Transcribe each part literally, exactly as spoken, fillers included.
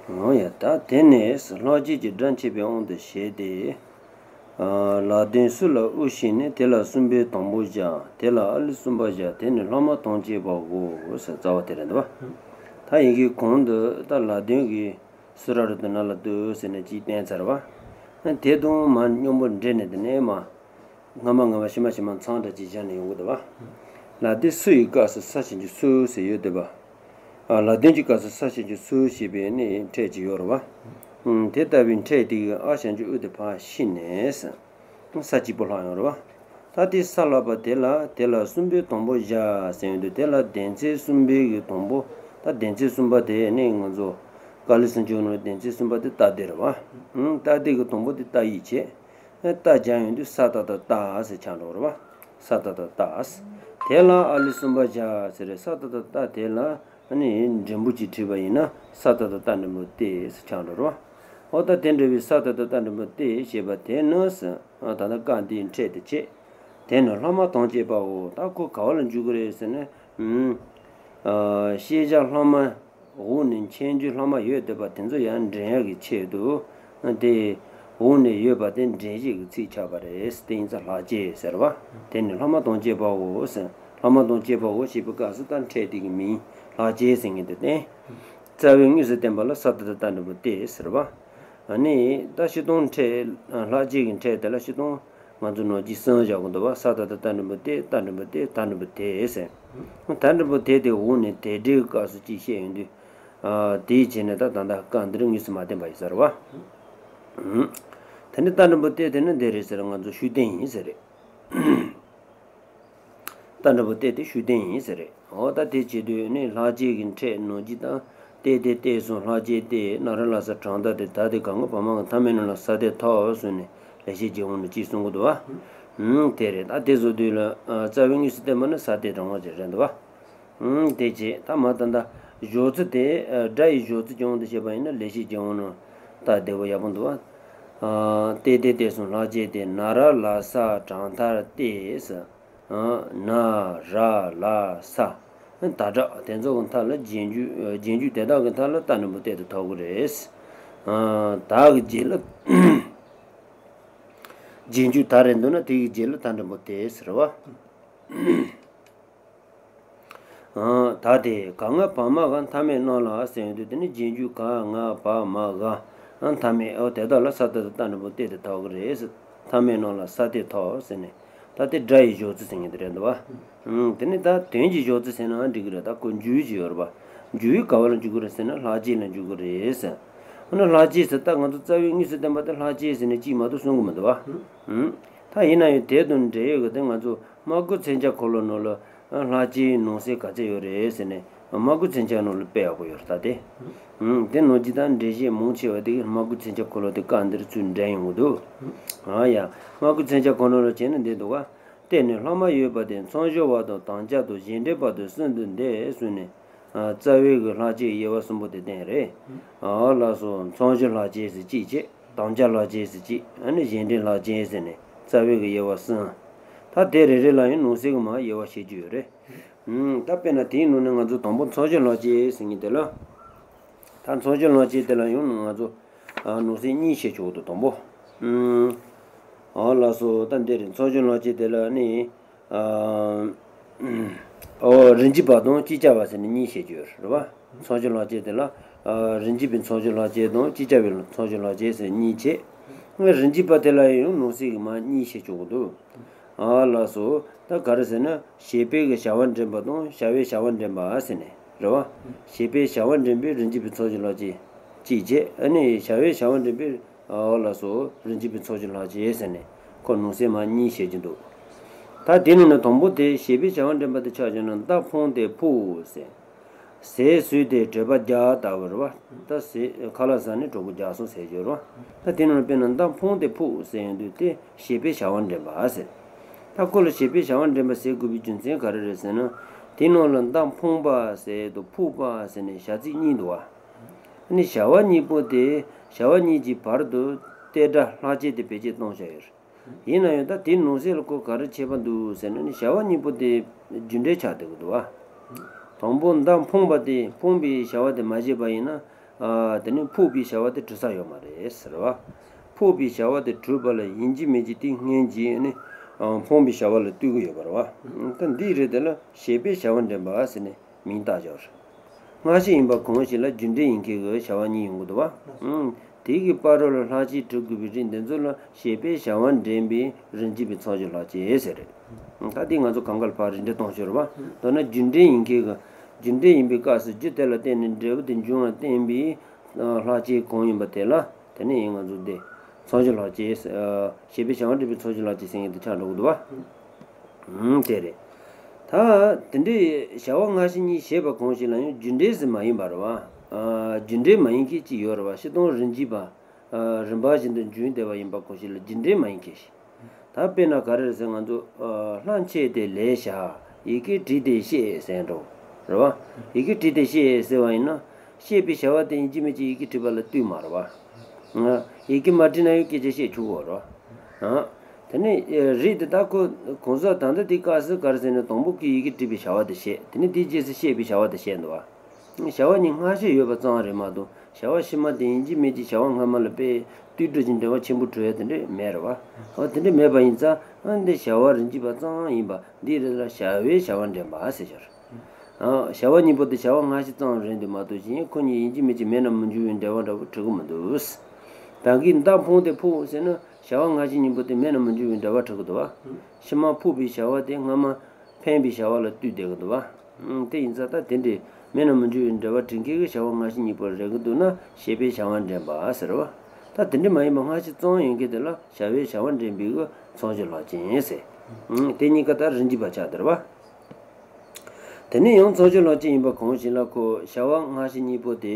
འོ་ཡ། ད་དེ་ནས་ལྷག་བཅས་ཀྱི་སྒྲ་མཆེད་པའི་དབང་དུ་བྱས་ཏེ། ལ་དོན་སུ་ལ་དབུ་བྱས་ནས། དེ་ལ་གསུམ་པའི་དང་པོ་བཞག་དེ་ལ་ཨ་ལི་གསུམ་པ་བཞག་དེ་ནས་ལྷག་མ་དང་བཅས་པའོ་ཟེར། རྩ་བ་དེ་རེད་འདུག་བ། ད་ཡི་གེ་གོང་དུ་ད་ལ་དོན་གྱི་སུ་ར་རུ་དུ་ན་ལ་དུ་ཟེར་ནས་གཅིག་བསྟན་ཚར་བ། དེ་དང་མར་མཉམ་པོ་འདྲེས་ནས། དེ་ནས་མ་སྔ་མ་སྔ་མ་ཕྱི་མ་ཕྱི་མ་མཚམས་འདྲ་གཅིག་བཞག་ནས་ཡོང་གི་འདུག་བ། ལ་དེ་སུ་ཡི་སྐབས་སུ་ས་ཞབས་ཀྱུ་སུ་ཟེར་ཡོད་འདུག་བ། ལ་དོན་གྱི་སྐབས་སུ་ས་ཞབས་ཀྱུ་སུ་ཞེས་པའི་ནི་ཕྲད་ཅིག་ཡོད་རེད་བ། དེ་ལྟ་བུའི་ཕྲད་དེ་གི་ཨ་ཞབས་ཀྱུ་ཨུ་དེ་ཕར་ཕྱིས་ནས། ས་གཅིག་པོ་ལྷག་ཡོང་རེད་བ། ད་དེ་ས་ལྷག་པ་དེ་ལ་དེ་ལ་གསུམ་པའི་དང་པོ་བཞག་ཟེར་ཡོང་དུས། དེ་ལ་སྡེ་ཚན་གསུམ་པའི་གི་དང་པོ། ད་སྡེ་ཚན་གསུམ་པ་དེ་ནི་ང་ཚོ་ཀཱ་ལི་སུམ་ཅུ་ནང་སྡེ་ཚན་གསུམ་པ་དེ་ཏ་དེ་རེད་བ། ཏ་དེ་གི་དང་པོ་དེ་ཏ་ཡིག་བྱས། ཏ་སྦྱར་ཡོང་དུས་ས་ཏ་བཏགས་སྟ་ཟེར་ཆགས་འགྲོ་རེད་བ། ས་ཏ་བཏགས་སྟ། དེ་ལ་ཨ་ལི་གསུམ་པ་བཞག་ཟེར་རེད། ས་ཏ་བཏགས་སྟ་དེ་ལ་ཨ་ནི་འགྲེང་བུ་གཅིག་བྲིས་པ་ཡིན་ན། ས་ཏ་བཏགས་སྟ་འགྲེང་བུ་སྟེ་ཟེར་ཆགས་འགྲོ་རེད་བ། འོ་ད་དེ་འདྲ་བའི་ས་ཏ་བཏགས་སྟ་འགྲེང་བུ་སྟེ་ཞེས་པ་དེ་ནི་ཟེར། ད་ལྟ་སྐབས་འདིའི་ཕྲད་དེ་བྱས། དེ་ནི་ལྷག་མ་དང་བཅས་པའོ། ད་ཁོ་ག་བ་ལ་འཇུག་གི་རེད་ཟེར་ན། ཤེས་བྱ་ལྷག་མ། འོག་ནས་མཆན་བརྗོད་ལྷག་མ་ཡོད་བསྡད་པ་དེ་ཚོ་ཡང་འདྲེན་ཡག་གི་ཆེད་དུ། དེ་འོག་ནས་ཡོད་པ་དེ་འདྲེན་བྱེད་ཀྱི་ཚིག་ཆགས་པ་རེད། དེ་ཡིན་ཙང་ལྷག་བཅས་ཟེར་བ། དེ་ནི་ལྷག་མ་དང་བཅས་པའོ་ཟེར། ལྷག་མ་དང་བཅས་པའོ་ཞེས་པའི་སྐབས་སུ་ད་ཕྲད་དེ་གི་མིང་ལྷག་བཅས་ཟེར་མཁན་དེ་བསྟན། རྩ་བའི་དངོས་སུ་བསྟན་པ་ལ་ས་ཏ་བཏགས་སྟ་འགྲེང་བུ་སྟེ་ཟེར་བ། ཨ་ནི་ད་སྤྱིར་བཏང་ཕྲད། ལྷག་བཅས་ཀྱི་ཕྲད་དེ་ལ་སྤྱིར་བཏང་ང་ཚོ་ནང་གི་གསུམ་བཞག་གི་འདུག་བ། ས་ཏ་བཏགས་སྟ་འགྲེང་བུ་སྟེ། སྟ་འགྲེང་བུ་སྟེ། ད་འགྲེང་བུ་སྟེ་ཟེར། ད་འགྲེང་བུ་སྟེ་དེ་འོག་ནས་དེ་འདྲའི་སྐབས་སུ་ཅིག་བཤད་ཡོང་དུས། དེའི་རྗེས་ནས་ད་ད་ལྟ་སྐབས་འདིར་དངོས་སུ་མ་བསྟན་པ་ཡིན་ས་རེད་བ། དེ་ནི་ད་འགྲེང་བུ་སྟེ་དེ་ནི་འདི་རེད་ཟེར། ང་ཚོ་ཤུགས་བསྟན་ཡིན་ཟེར་རེད། ད་འགྲེང་བུ་སྟེ་དེ་ཤུགས་བསྟན་ཡིན་ཟེར་རེད། འོ་ད་དེ་བྱེད་དུས་ནི་ལྷག་བཅས་ཀྱི་ཕྲད་ནང་གི་ད། སྟེ་སྟེ་སྟེ་སོང་ལྷག་བཅས་ཏེ། ན་ར་ལ་ས་གྲངས་ཐ་སྟེ། ད་དེ་ག་ང་བ་མ་ག་མཐའ་མེད་ནོ་ལ་ས་སྟེ་ཐོགས་ཟེར་ནས་ལེགས་བཤད་རྒྱན་དབང་ནས་ཅིག་གསུང་གི་འདུག་བ། དེ་རེད། ད་དེ་བཟོ་དུས་ལ་རྩ་བའི་དངོས་སུ་བསྟན་པ་ནི་ས་སྟེ་དྲང་བ་ཅིག་རེད་འདུག་བ། དེ་བྱས་ད་མ་ད་ད་སྦྱོར་ཚུལ་དེ། སྒྲ་ཡི་སྦྱོར་ཚུལ་གྱི་དབང་དུ་བྱས་པ་ཡིན་ན་ལེགས་བཤད་རྒྱན་དབང་ནས་ད་བདེ་བོ་ཡག་པོ་འདུག་བ། སྟེ་སྟེ་སྟེ་སོང་ལྷག་བཅས་ཏེ། ན་ར་ལ་ས་གྲངས་མཐར་སྟེ་ཟེར། ན་ར་ལ་ས། ད་དྲག་དེ་ཚོ་གི་མཐའ་ལ་རྗེས་འཇུག་རྗེས་འཇུག་དེ་དག་གི་མཐའ་ལ་ད་འགྲེང་བུ་སྟེ་དེ་ཐོགས་ཀྱི་རེད། ད་གི་རྗེས་ལ། རྗེས་འཇུག་ད་རེད་འདུག་ན་དེ་གི་རྗེས་ལ་ད་འགྲེང་བུ་སྟེ་ཟེར་བ། ད་དེ་ག་ང་བ་མ་ག་མཐའ་མེད་རྣམས་ལ་ཟེར་ཡོང་དུས། དེ་ནི་རྗེས་འཇུག་ག་ང་བ་མ་ག་མཐའ་མེད། འོ་དེ་དག་ལ་ས་ཏ་བཏགས་སྟ་འགྲེང་བུ་སྟེ་དེ་ཐོགས་ཀྱི་རེད། མཐའ་མེད་རྣམས་ལ་ས་སྟེ་ཐོགས་ཟེར་ནས། ད་དེ་སྒྲ་ཡི་སྦྱོར་ཚུལ་ཟེར་མཁན་དེ་རེད་འདུག་བ། དེ་ནི་ད་དོན་གྱི་སྦྱོར་ཚུལ་ཟེར་ནའང་འགྲིག་གི་རེད། ད་ཁོ་འཇུག་ཡུལ་ཅིག་ཡོད་རེད་བ། འཇུག་ཡུལ་ག་བ་ལ་འཇུག་གི་རེད་ཟེར་ན་ལྷག་བཅས་ལ་འཇུག་གི་རེད་ཟེར། འོ་ན་ལྷག་བཅས་ཟེར། ད་ང་ཚོ་རྩ་བའི་དངོས་སུ་བསྟན་པ་དེ་ལྷག་བཅས་ཟེར་ནས་གཅིག་མ་གཏོགས་གསུང་གི་མི་འདུག་བ། ད་ཡིན་ན་ཡང་དེ་དང་འབྲེལ་ཡོད་ཀྱི་དེ་ང་ཚོ་སྨྲ་སྒོ་མཚོན་བྱ་འཁོར་ལོ་ནང་ལ་ལྷག་བཅས་ནང་གསེས་ག་ཚད་ཡོད་རེད་ཟེར་ནས། སྨྲ་སྒོ་མཚོན་བྱ་ནང་ལ་དཔེ་ཡག་པོ་ཡོད་རེད་ད་དེ། དེ་ནང་གི་ད་འགྲེལ་བཤད་མང་ཆེ་བ་དེ་སྨྲ་སྒོ་མཚོན་བྱ་འཁོར་ལོ་དེ་སྐབས་འདིར་ཚུར་འདྲེན་ཡོང་གི་འདུག་ཨ་ཡ། སྨྲ་སྒོ་མཚོན་བྱ་འཁོར་ལོ་ལ་བྱས་ན་འདི་འདུག་བ། སྟེ་ནི་ལྷག་མ་ཡོད་པ་སྟེ། མཚམས་སྦྱོར་བ་དང་དམ་བཅའ་དང་གཞན་འདྲེན་པ་དང་གསུམ་དུ་འདོད་གསུངས་ནས། རྩ་བའི་གི་ལྷག་བཅས་དབྱེ་བ་གསུམ་པོ་དེ་བསྟན་རེད། ཨ་ལགས་སོ། མཚམས་སྦྱོར་ལྷག་བཅས་ཟེར་གཅིག་བྱས། དམ་བཅའ་ལྷག་བཅས་ཟེར་གཅིག་ཨ་ནི་གཞན་འདྲེན་ལྷག་བཅས་ཟེར་ནས་རྩ་བའི་གི་དབྱེ་བ་གསུམ། ད་དེ་རེ་རེ་ལ་ཡང་ནང་གསེས་ཀྱི་མར་དབྱེ་བ་བཤད་རྒྱུ་ཡོད་རེད། ད་དཔེར་ན་དེའི་ནང་ནས་ང་ཚོ་དང་པོ་མཚམས་སྦྱོར་ལྷག་བཅས་ཟེར་མཁན་དེ་ལ། ད་མཚམས་སྦྱོར་ལྷག་བཅས་དེ་ལ་ཡང་ང་ཚོ་ནང་གསེས་གཉིས་བཤད་ཆོག་གི་འདུག་དང་པོ། ཨ་ལགས་སོ། ད་འདི་རེད། མཚམས་སྦྱོར་ལྷག་བཅས་དེ་ལ་ནི། ཨོ་རིགས་འབྱེད་པ་དང་སྤྱི་རྐྱང་པ་ཟེར་ནས་གཉིས་བཤད་རྒྱུ་ཡོད་རེད་བ། མཚམས་སྦྱོར་ལྷག་བཅས་དེ་ལ། རིགས་འབྱེད་པའི་མཚམས་སྦྱོར་ལྷག་བཅས་དང་སྤྱི་རྐྱང་པའི་མཚམས་སྦྱོར་ལྷག་བཅས་ཟེར་གཉིས་བྱས། རིགས་འབྱེད་པ་དེ་ལ་ཡང་ནང་གསེས་ཀྱི་མར་གཉིས་བཤད་ཆོག་གི་འདུག་ཨ་ལགས་སོ། ད་ག་རེ་ཟེར་ན་བྱེད་པོའི་གི་བྱ་བ་འདྲེན་པ་དང་བྱ་བའི་བྱ་བ་འདྲེན་པ་ཟེར་ནས་རེད་བ། བྱེད་པོའི་བྱ་བ་འདྲེན་པའི་རིགས་འབྱེད་པའི་མཚམས་སྦྱོར་ལྷག་བཅས་གཅིག་བྱས། ཨ་ནི་བྱ་བའི་བྱ་བ་འདྲེན་པའི་ཨོ་ལགས་སོ། རིགས་འབྱེད་པའི་མཚམས་སྦྱོར་ལྷག་བཅས་ཟེར་ནས་ཁོ་ནང་གསེས་མར་གཉིས་བཤད་ཀྱི་འདུག་ད་དེ་ནང་ནས་དང་པོ་དེ་བྱེད་པོའི་བྱ་བ་འདྲེན་པ་དེ་ཆ་བཞག་ན། མདའ་འཕངས་ཏེ་ཕུབ་ཟེར། ཟས་ཟོས་ཏེ་བྲོས་པ་རྒྱག་ལྟ་བུ་རེད་བ། ད་ཟས་ཁ་ལག་ཟ་ནས་གྲོགས་པོ་རྒྱག་སོང་ཟེར་རྒྱུ་རེད་བ། ད་དེ་ནང་ནས་དཔེར་ན་མདའ་འཕངས་ཏེ་ཕུབ་ཟེར་ཡོང་དུས་དེ་བྱེད་པོའི་བྱ་བ་འདྲེན་པ་ཟེར། ད་ཁོ་ལ་བྱེད་པོའི་བྱ་བ་འདྲེན་པ་ཟེར་དགོས་པའི་རྒྱུ་མཚན་ག་རེ་རེད་ཟེར་ན། དེ་ནང་ལ་མདའ་འཕངས་པ་ཟེར་དང་ཕུབ་པ་ཟེར་ནས་བྱ་ཚིག་གཉིས་འདུག་བ། ཨ་ནི་བྱ་བ་གཉིས་པོ་དེ། བྱ་བ་གཉིས་ཀྱི་བར་དུ་ཏེ་སྒྲ་ལྷག་བཅས་དེ་བེད་སྤྱོད་གཏོང་བྱ་ཡོད། ཡིན་ན་ཡང་ད་དེའི་ནང་གསེས་ལ་ཁོ་ག་རེ་ཁྱད་པར་འདུག་ཟེར་ན་ནི། བྱ་བ་གཉིས་པོ་དེ་རྒྱུ་འབྲས་ཆགས་བསྡད་ཀྱི་འདུག་བ། དང་པོ་མདའ་འཕངས་པ་དེ་འཕངས་པའི་བྱ་བ་དེ་མ་བྱས་པ་ཡིན་ན། ཨ་དེ་ནི་ཕོག་པའི་བྱ་བ་དེ་གྲུབ་ས་ཡོད་མ་རེད་ཟེར་བ། ཕོག་པའི་བྱ་བ་དེ་གྲུབ་པ་ལ་ཡིན་གཅིག་མིན་གཅིག་དེ་སྔོན་གྱི་ནི་ཕོངས་པའི་བྱ་བ་ལ་ལྟོས་ཀྱི་ཡོད་པ་རེད་བ། ད་འདི་རེད་དེ་ལ་བྱེད་པའི་བྱ་བ་འདྲེན་པ་ཟེར་ནས་མིང་བཏགས་ཡོད་རེད། སྔ་ཕྱི་ཡིན་པ་གང་ཞིག་ལ་རྒྱུ་འབྲས་ཡིན་མཁན་གྱི་བྱ་བ་གཉིས་ཡོང་གི་འདུག་བ། དེ་གི་བར་རོ་ལ་ལྷག་བཅས་གྲུབ་དགོས་པའི་རིགས་འདི་ཚོ་ལ་བྱེད་པའི་བྱ་བ་འདྲེན་པའི་རིན་འཇིག་པའི་མཚང་འཇོག་ལྷག་བཅས་ཟེར་རེད། ད་འདི་ང་ཚོ་གང་ག་ལ་ཕར་རིགས་འགྲེ་གཏོང་ཤོར་བ། མདོར་ན་རྒྱུ་འབྲས་ཡིན་མཁན་གྱི། རྒྱུ་འབྲས་ཡིན་པའི་སྐབས་སུ་རྒྱུ་དེ་ལ་བརྟེན་ནས་འབྲས་བུ་དེ་འབྱུང་བ་བརྟེན་པའི་ལྷག་བཅས་གང་ཡིན་པ་དེ་ལ་དེ་ནས་ང་ཚོ་འདི་མཚང་འཇོག་ལྷག་བཅས། བྱེད་པའི་བྱ་བ་འདྲེན་པའི་མཚང་འཇོག་ལྷག་བཅས་ཟེར་མཁན་དེ་ཆགས་འགྲོ་གི་འདུག་བ། ཨུམ། དེ་རེད། ད་དེ་འདྲའི་བྱ་བ་སྔ་ཕྱི་གཉིས་བྱེད་པ་གང་ཞིག་ལ་ཡང་རྒྱུ་འབྲས་སུ་མ་ཡིན་པ་རེད་བ། ཨ། རྒྱུ་འབྲས་མ་ཡིན་མཁན་གཅིག་ཡོད་རེད་བ། སྤྱིར་བཏང་རིན་འཇིག་པ། ཨ། རིམ་པ་བཞིན་དུ་འབྱུང་བསྡད་པ་ཡིན་པ་གང་ཞིག་ལ་རྒྱུ་འབྲས་མ་ཡིན་མཁན་ཞིག་ད་དཔེར་ན་ག་རེ་རེད་ཟེར། ང་ཚོ་ཨ། ལྷན་སྐྱེས་དེ་ལས་བྱ། ཡི་གེ་བྲིས་ཏེ་བཤད་ཟེར་འགྲོ། རེད་བ། ཡི་གེ་བྲིས་ཏེ་བཤད་ཟེར་བ་ཡིན་ན། བཤད་པའི་བྱ་བ་དེ་ཡིན་གཅིག་མིན་གཅིག་ཡི་གེ་བྲིས་པ་ལ་ལྟོས་མ་རེད་བ། ཡི་གེ་མ་བྲིས་ན་ཡང་སྐད་ཆ་བཤད་ཆོག་གོ་རོ། དེ་ནས་རིགས་དེ་དག་ཁོ་གང་ཟག་ད་ལྟ་དེའི་སྐབས་སུ་ག་རེ་ཟེར་ན། དང་པོ་གི་ཡི་གེ་བྲིས་པའི་བྱ་བ་དེ་བཤད། དེ་ནས་དེའི་རྗེས་སུ་བཤད་པའི་བྱ་བ་དེ་བཤད་འདུག་བ། བྱ་བ་གཉིས་སྔ་ཕྱི་ཡོད་པ་ཙམ་རེད་མ་གཏོགས། བྱ་བ་ཕྱི་མ་དེ་ཡིན་གཅིག་མིན་གཅིག་བྱ་བ་སྔ་མ་ལ་དཔེ་ལྟོས་གྲུབ་ཀྱི་འབྲེལ་བ་ཆེན་པོ་གྲུབ་ཡ་དེ་འདྲ་མེད་རེད་བ། འོ་དེ་འདྲ་མེད་པ་ཡིན་ཙང་། འདི་བྱ་བ་རིན་འཇིག་པ་ཙམ་ཡིན་པ་འདི་རེད་ལ། བྱ་བའི་བྱ་བ་འདྲེན་པ་ཟེར་ཞོར། བྱ་བ་གཉིས་པོ་དེ་བྱ་བ་སྔ་ཕྱི་ཙམ་རེད་འདུག་མ་གཏོགས། གཞན་ཁོ་གཉིས་ཡིན་གཅིག་མིན་གཅིག་མེད་ན་མི་འགྱུར་བའི་འབྲེལ་བ་འདྲ་པོ་གྲུབ་ཀྱི་མི་འདུག་ད་གིན་མདའ་འཕངས་ཏེ་ཕོག་ཟེར་ན། བྱ་བ་སྔ་ཕྱི་གཉིས་པོ་དེ་མེད་ན་མི་འགྱུར་བའི་འབྲེལ་བ་གྲུབ་ཀྱི་འདུག་བ། ཕྱི་མ་ཕོག་པའི་བྱ་བ་དེ་སྔ་མ་ཕན་པའི་བྱ་བ་ལ་ལྟོས་བསྡད་ཀྱི་འདུག་བ། དེ་ཡིན་ཙང་ད་དེ་འདྲའི་མེད་ན་མི་འགྱུར་བའི་འབྲེལ་བ་འབྲི་མཁན་གྱི་བྱ་བ་སྔ་ཕྱི་གཉིས་པོ་རེད་ཀྱི་འདུག་ན། བྱེད་པའི་བྱ་བ་འདྲེན་པ་ཟེར་བ། ད་དེ་འདྲ་མ་ཡིན་པ་སྔ་ཕྱི་ཙམ་ཡིན་མཁན་དེ་ལ་བྱ་བའི་བྱ་བ་འདྲེན་པའི་མཚང་འཇོག་ལྷག་བཅས་ཟེར། དེ་གཉིས་ཀ་ད་རིན་འཇིག་པ་ཆགས་བསྡད་རེད་བ། དེ་ནས་ཡང་མཚང་འཇོག་ལྷག་བཅས་ཡིན་པ་གང་ཞིག་ལ་ཁོ་བྱ་བ་སྔ་ཕྱི་གཉིས་པོ་དེ།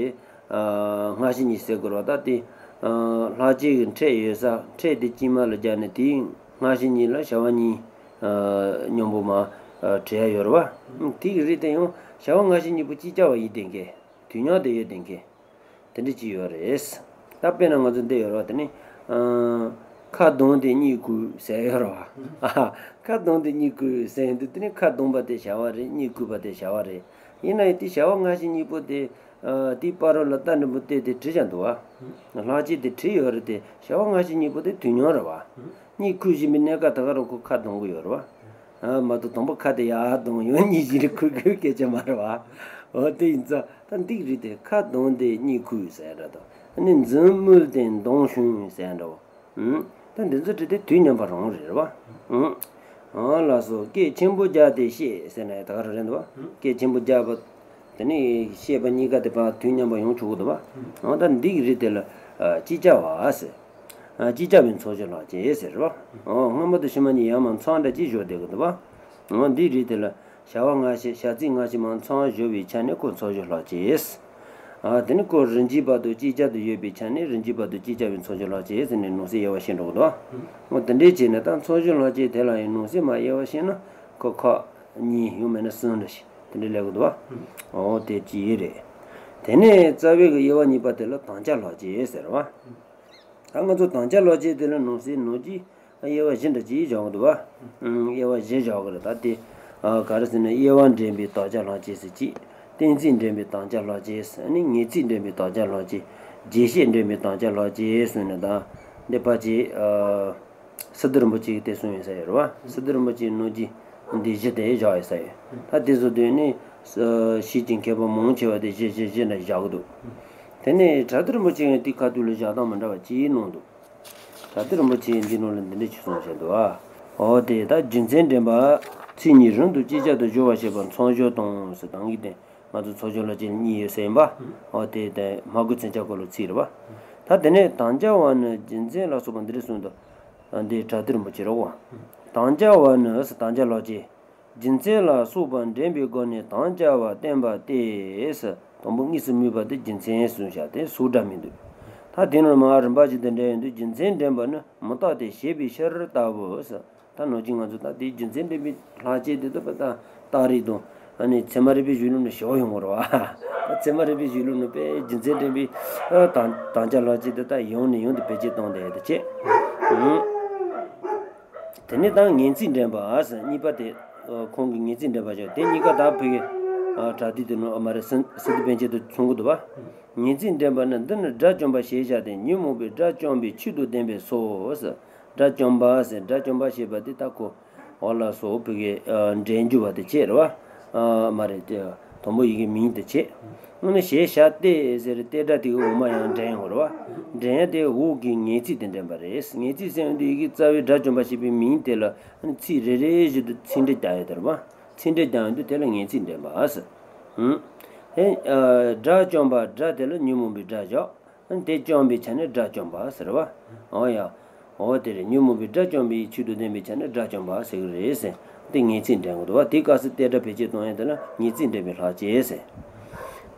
ཨ། སྔ་ཕྱི་གཉིས་ཟེར་དགོས་རེད་བ། ད་དེ། ཨ། ལྷག་བཅས་ཀྱི་ཕྲད་ཡོད་ས། ཕྲད་དེ་དཀྱིལ་མ་ལ་སྦྱར་ནས་དེའི་སྔ་ཕྱི་གཉིས་ལ་བྱ་བ་གཉིས། ཨ། མཉམ་པོ་མ། ཨ། བྲི་ཡ་ཡོད་རེད་བ། དེ་གི་རིགས་དེ་ཡང་བྱ་བ་སྔ་ཕྱི་གཉིས་པོ་ཅིག་ཅར་བ་ཡིན་བསྡད་མཁན། དུས་མཉམ་དུ་ཡོད་བསྡད་མཁན། དེ་འདྲ་ཅིག་ཡོད་རེད། ད་དཔེར་ན་ང་ཚོ་འདི་ཡོད་རེད་བ། དེ་ནི། ཨ། ཁ་གདངས་ཏེ་གཉིད་ཁུག་ཟེར་ཡོད་རེད་བ། ཨ། ཁ་གདངས་ཏེ་གཉིད་ཁུག་ཟེར་ཡོང་དུས། དེ་ནི་ཁ་གདངས་པ་དེ་བྱ་བ་རེད། གཉིད་ཁུག་པ་དེ་བྱ་བ་རེད། ཡིན་ན་ཡང་དེ་བྱ་བ་སྔ་ཕྱི་གཉིས་པོ་དེ། ཨ། དེའི་བར་རོ་ལ་རྟ་མགྲིན་པོ་བཏེགས་ཏེ་བྲིས་ཀྱང་འདུག་བ། ལྷག་བཅས་དེ་བྲིས་ཡོད་རེད་དེ། བྱ་བ་སྔ་ཕྱི་གཉིས་པོ་དེ་དུས་མཉམ་རེད་བ། གཉིད་ཁུག་བཞིན་པའི་གནས་སྐབས་དེ་ག་རུ་ཁོ་ཁ་གདངས་ཀྱི་ཡོད་རེད་བ། ཨ། མ་གཏོགས་དང་པོ་ཁ་དེ་ཡར་གདངས་ཡོང་། གཉིད་གཞི་རུ་ཁུག་དགོས་སྐད་ཆ་མ་རེད་བ། འོ་དེ་ཡིན་ཙང་ད་འདི་རིགས་དེ་ཁ་གདངས་ཏེ་གཉིད་ཁུག་ཟེར་འདྲ་དང་། ཨ་ནི་འཛུམ་དམུལ་ཏེ་མདངས་ཞུམ་ཟེར་འདྲ་བོ། ཨུམ། ད་འདི་ཚོ་རིགས་དེ་དུས་མཉམ་པ་རང་རེད་བ། ཨུམ། ཨ་ལགས་སོ། སྐད་ཆེན་པོ་རྒྱག་སྟེ་བཤད་ཟེར་ན་ད་ག་རང་རེད་འདུག་བ། སྐད་ཆེན་པོ་རྒྱག་པ། དེ་ནས་བཤད་པ་གཉིས་ཀ་དེ་བར་དུས་མཉམ་པ་ཡོང་ཆོག་གི་འདུག་བ། འོ་ད་འདི་གི་རིགས་དེ་ལ། ཨ། ཅིག་ཅར་བ་ཟེར། ཨ། ཅིག་ཅར་བའི་མཚང་འཇོག་ལྷག་བཅས་ཟེར་བ། འོ་སྔ་མ་དང་ཕྱི་མ་གཉིས་ཡང་མཚམས་འདྲ་ཅིག་སྦྱོར་བསྡད་ཀྱི་འདུག་བ། འོ་འདིའི་རིགས་དེ་ལ་བྱ་བ་སྔ་ཕྱི། བྱ་ཚིག་སྔ་ཕྱི་མ་མཚམས་སྦྱོར་བའི་ཆ་ནས་ཁོ་མཚང་འཇོག་ལྷག་བཅས། ཨ། དེ་ནི་ཁོ་རིན་འཇིག་པ་དང་ཅིག་ཅར་དུ་ཡོད་པའི་ཆ་ནས་རིན་འཇིག་པ་དང་ཅིག་ཅར་བའི་མཚང་འཇོག་ལྷག་བཅས་ཟེར་ནས་ནང་གསེས་དབྱེ་བ་ཕྱེ་འགྲོ་གི་འདུག་བ། འོ་དེ་འདྲའི་བྱས་ནས་ད་མཚང་འཇོག་ལྷག་བཅས་དེ་ལ་ཡང་ནང་གསེས་མ་དབྱེ་བ་ཕྱེ་ན་ཁོ་ཁག་གཉིས། ཡང་མིན་ན་གསུམ་འདྲ་ཞིག་དེ་འདྲ་སླེབས་ཀྱི་འདུག་བ། འོ་དེ་ཅི་རེད། དེ་ནས་རྩ་བའི་གི་དབྱེ་བ་གཉིས་པ་དེ་ལ་དམ་བཅའ་ལྷག་བཅས་ཟེར་བ། ད་ང་ཚོ་དམ་བཅའ་ལྷག་བཅས་དེ་ལ་ནང་གསེས་ནང་གི་དབྱེ་བ་བཞི་འདྲ་ཅིག་བཞག་གི་འདུག་བ། ཨང་། དབྱེ་བ་བཞི་བཞག་གི་རེད། ད་དེ། ཨ། ག་རེ་ཟེར་ན། དབྱེ་བ་འདྲེན་པའི་དམ་བཅའ་ལྷག་བཅས་ཟེར་གཅིག་གཏན་ཚིགས་འདྲེན་པའི་དམ་བཅའ་ལྷག་བཅས། ཨ་ནི་ངེས་ཚིག་འདྲེན་པའི་དམ་བཅའ་ལྷག་བཅས། རྗེས་ཤེས་འདྲེན་པའི་དམ་བཅའ་ལྷག་བཅས་ཟེར་ནས། ད་འདི་ཕལ་ཆེར། ཨ། སི་ཏུ་རིན་པོ་ཆེ་གིས་དེ་གསུངས་ཡོད་ས་ཡོད་རེད་བ། སི་ཏུ་རིན་པོ་ཆེའི་ནང་གི་འདི་བཞི་དེ་བཞག་ཡོད་ས་ཡོད། ད་དེ་ཚོ་དོན་ནི། ཨ། ཕྱིས་ཀྱི་མཁས་པ་མང་ཆེ་བ་དེ་བཞི་བཞི་བཞི་འདྲ་བཞག་གི་འདུག་དེ་ནས་བྲག་ཏི་རིན་པོ་ཆེ་ཡང་དེའི་ཁ་ཐུག་ལ་བཞག་སྟངས་མི་འདྲ་བ་ཅིག་གནང་འདུག་བྲག་ཏི་རིན་པོ་ཆེ་ཡིས་འདི་ནང་ལ་འདི་འདྲ་ཅིག་གསུངས་བཞག་འདུག་ཨ། འོ་དེ་ད་རྒྱུ་མཚན་འདྲེན་པ། ཚིག་གཉིས་རིང་དུ་ཅིག་ཅར་དུ་སྦྱོར་བར་བྱེད་པ་མཚང་འཇོག་དང་ཟེར། ད་གིན་དེ་ང་ཚོ་མཚང་འཇོག་ལྷག་བཅས་གཉིས་ཡོད་ཟེར་ཡིན་པ། འོ་དེ་དེ་སྨྲ་སྒོ་མཚོན་བྱ་སྐོར་ལ་ཚིག་རེད་པ། ད་དེ་ནས་དམ་བཅའ་བ་ནི། རྒྱུ་མཚན་ལ་སོགས་པ་འདི་རེ་གསུངས་འདུག་འདི་བྲག་ཏི་རིན་པོ་ཆེ་རེད་བ། དམ་བཅའ་བ་ནི་ཟེར། དམ་བཅའ་ལྷག་བཅས། རྒྱུ་མཚན་ལ་སོགས་པ་འདྲེན་པའི་སྒོ་ནས་དམ་བཅའ་བ་བསྟན་པ་སྟེ། དང་པོ་དངོས་སུ་སྨོས་པ་དེ་རྒྱུ་མཚན་གསུངས་བཞག་དེ་སོགས་འདྲ་མི་འདུག་ད་དེ་ནས་མར་རིམ་པ་བཞིན་དུ་འགྲེལ་ཡོང་དུས། རྒྱུ་མཚན་འདྲེན་པ་ནི་མུ་སྟེགས་དེ་བྱས་པའི་ཕྱིར་ལྟ་བུ་ཟེར། ད་ནང་བཞིན་ང་ཚོ་ད་དེའི་རྒྱུ་མཚན་འདྲེན་པའི་ལྷག་བཅས་དེ་ཚོ་དཔེ་ད་རྟགས་རིགས་དང་། ཨ་ནི་ཚད་མ་རིག་པའི་གཞུང་ལུགས་ནས་ཞེ་པོ་ཡོང་གི་རེད་བ། ད་ཚད་མ་རིག་པའི་གཞུང་ལུགས་ནས་དཔེ་རྒྱུ་མཚན་འདྲེན་པའི། ཨ། དམ་དམ་བཅའ་ལྷག་བཅས་དེ་ད་ཡང་ནས་ཡང་དུ་བེད་སྤྱོད་བཏང་བསྡད་ཡོད་དེ་བྱས། ཨང་། དེ་ནས་ད་ངེས་ཚིག་འདྲེན་པ་ཟེར་གཉིས་པ་དེ། ཨ། ཁོང་གིས་ངེས་ཚིག་འདྲེན་པ་བྱས། དེ་གཉིས་ཀ་ད་ཕ་གི། ཨ་པྲ་ཏི་དེ་ནོ་མ་རེད། སི་སི་ཏུ་པཎ་ཆེན་དུ་མཚུངས་ཀྱི་འདུག་བ། ངེས་ཚིག་འདྲེན་པ་ནི། འདི་ནི་དགྲ་བཅོམ་པ་ཞེས་བྱ་སྟེ། ཉོན་མོངས་པའི་དགྲ་བཅོམ་པའི་ཆོས་དང་ལྡན་པས་སོ། དགྲ་བཅོམ་པ་ཟེར། དགྲ་བཅོམ་པ་ཞེས་པ་དེ་ད་ཁོ་འོ་ལགས་སོ་བུ་གའི་འདྲེན་རྒྱུ་བ་དེ་བྱེད་རེད་བ། མ་རེད་དེ། དང་པོ་ཡི་གེ་མིང་དེ་བྱེད། ཨ་ནི་ཞེས་བྱ་སྟེ་ཟེར་སྟེ་སྒྲ་དེ་གི་འོག་མ་ཡང་འདྲེན་ཡོང་རེད་བ། འདྲེན་ཡ་དེ་འོག་གི་ངེས་ཚིག་དེ་འདྲེན་པ་རེད། ངེས་ཚིག་ཟེར་ཡོང་དུས་ཡི་གེ་རྩ་བའི་དགྲ་བཅོམ་པ་ཞེས་པའི་མིང་དེ་ལ་ཨ་ནི་ཚིག་རེ་རེ་བཞིན་དུ་ཚིག་འགྲེལ་རྒྱག་ཡོད་དེ་རེད་བ། ཚིག་འགྲེལ་རྒྱག་ཡོང་དུས་དེ་ལ་ངེས་ཚིག་འདྲེན་པ་ཟེར། ཨུམ། ཨེ། ཨ། དགྲ་བཅོམ་པ། དགྲ་དེ་ལ་ཉོན་མོངས་པའི་དགྲ་བཞག། ཨ་ནི་དེ་བཅོམ་པའི་ཆ་ནས་དགྲ་བཅོམ་པ་ཟེར་བ། འོ་ཡ། འོ་དེ་རེད། ཉོན་མོངས་པའི་དགྲ་བཅོམ་པའི་ཆོས་དང་ལྡན་པའི་ཆ་ནས་དགྲ་བཅོམ་པ་ཟེར་གི་རེད་ཟེར། དེ་ངེས་ཚིག་འདྲེན་གི་འདུག་བ། དེའི་སྐབས་སུ་ཏེ་སྒྲ་བེད་སྤྱོད་གཏོང་ཡ་དེ་ལ་ངེས་ཚིག་འདྲེན་པའི་ལྷག་བཅས་ཟེར།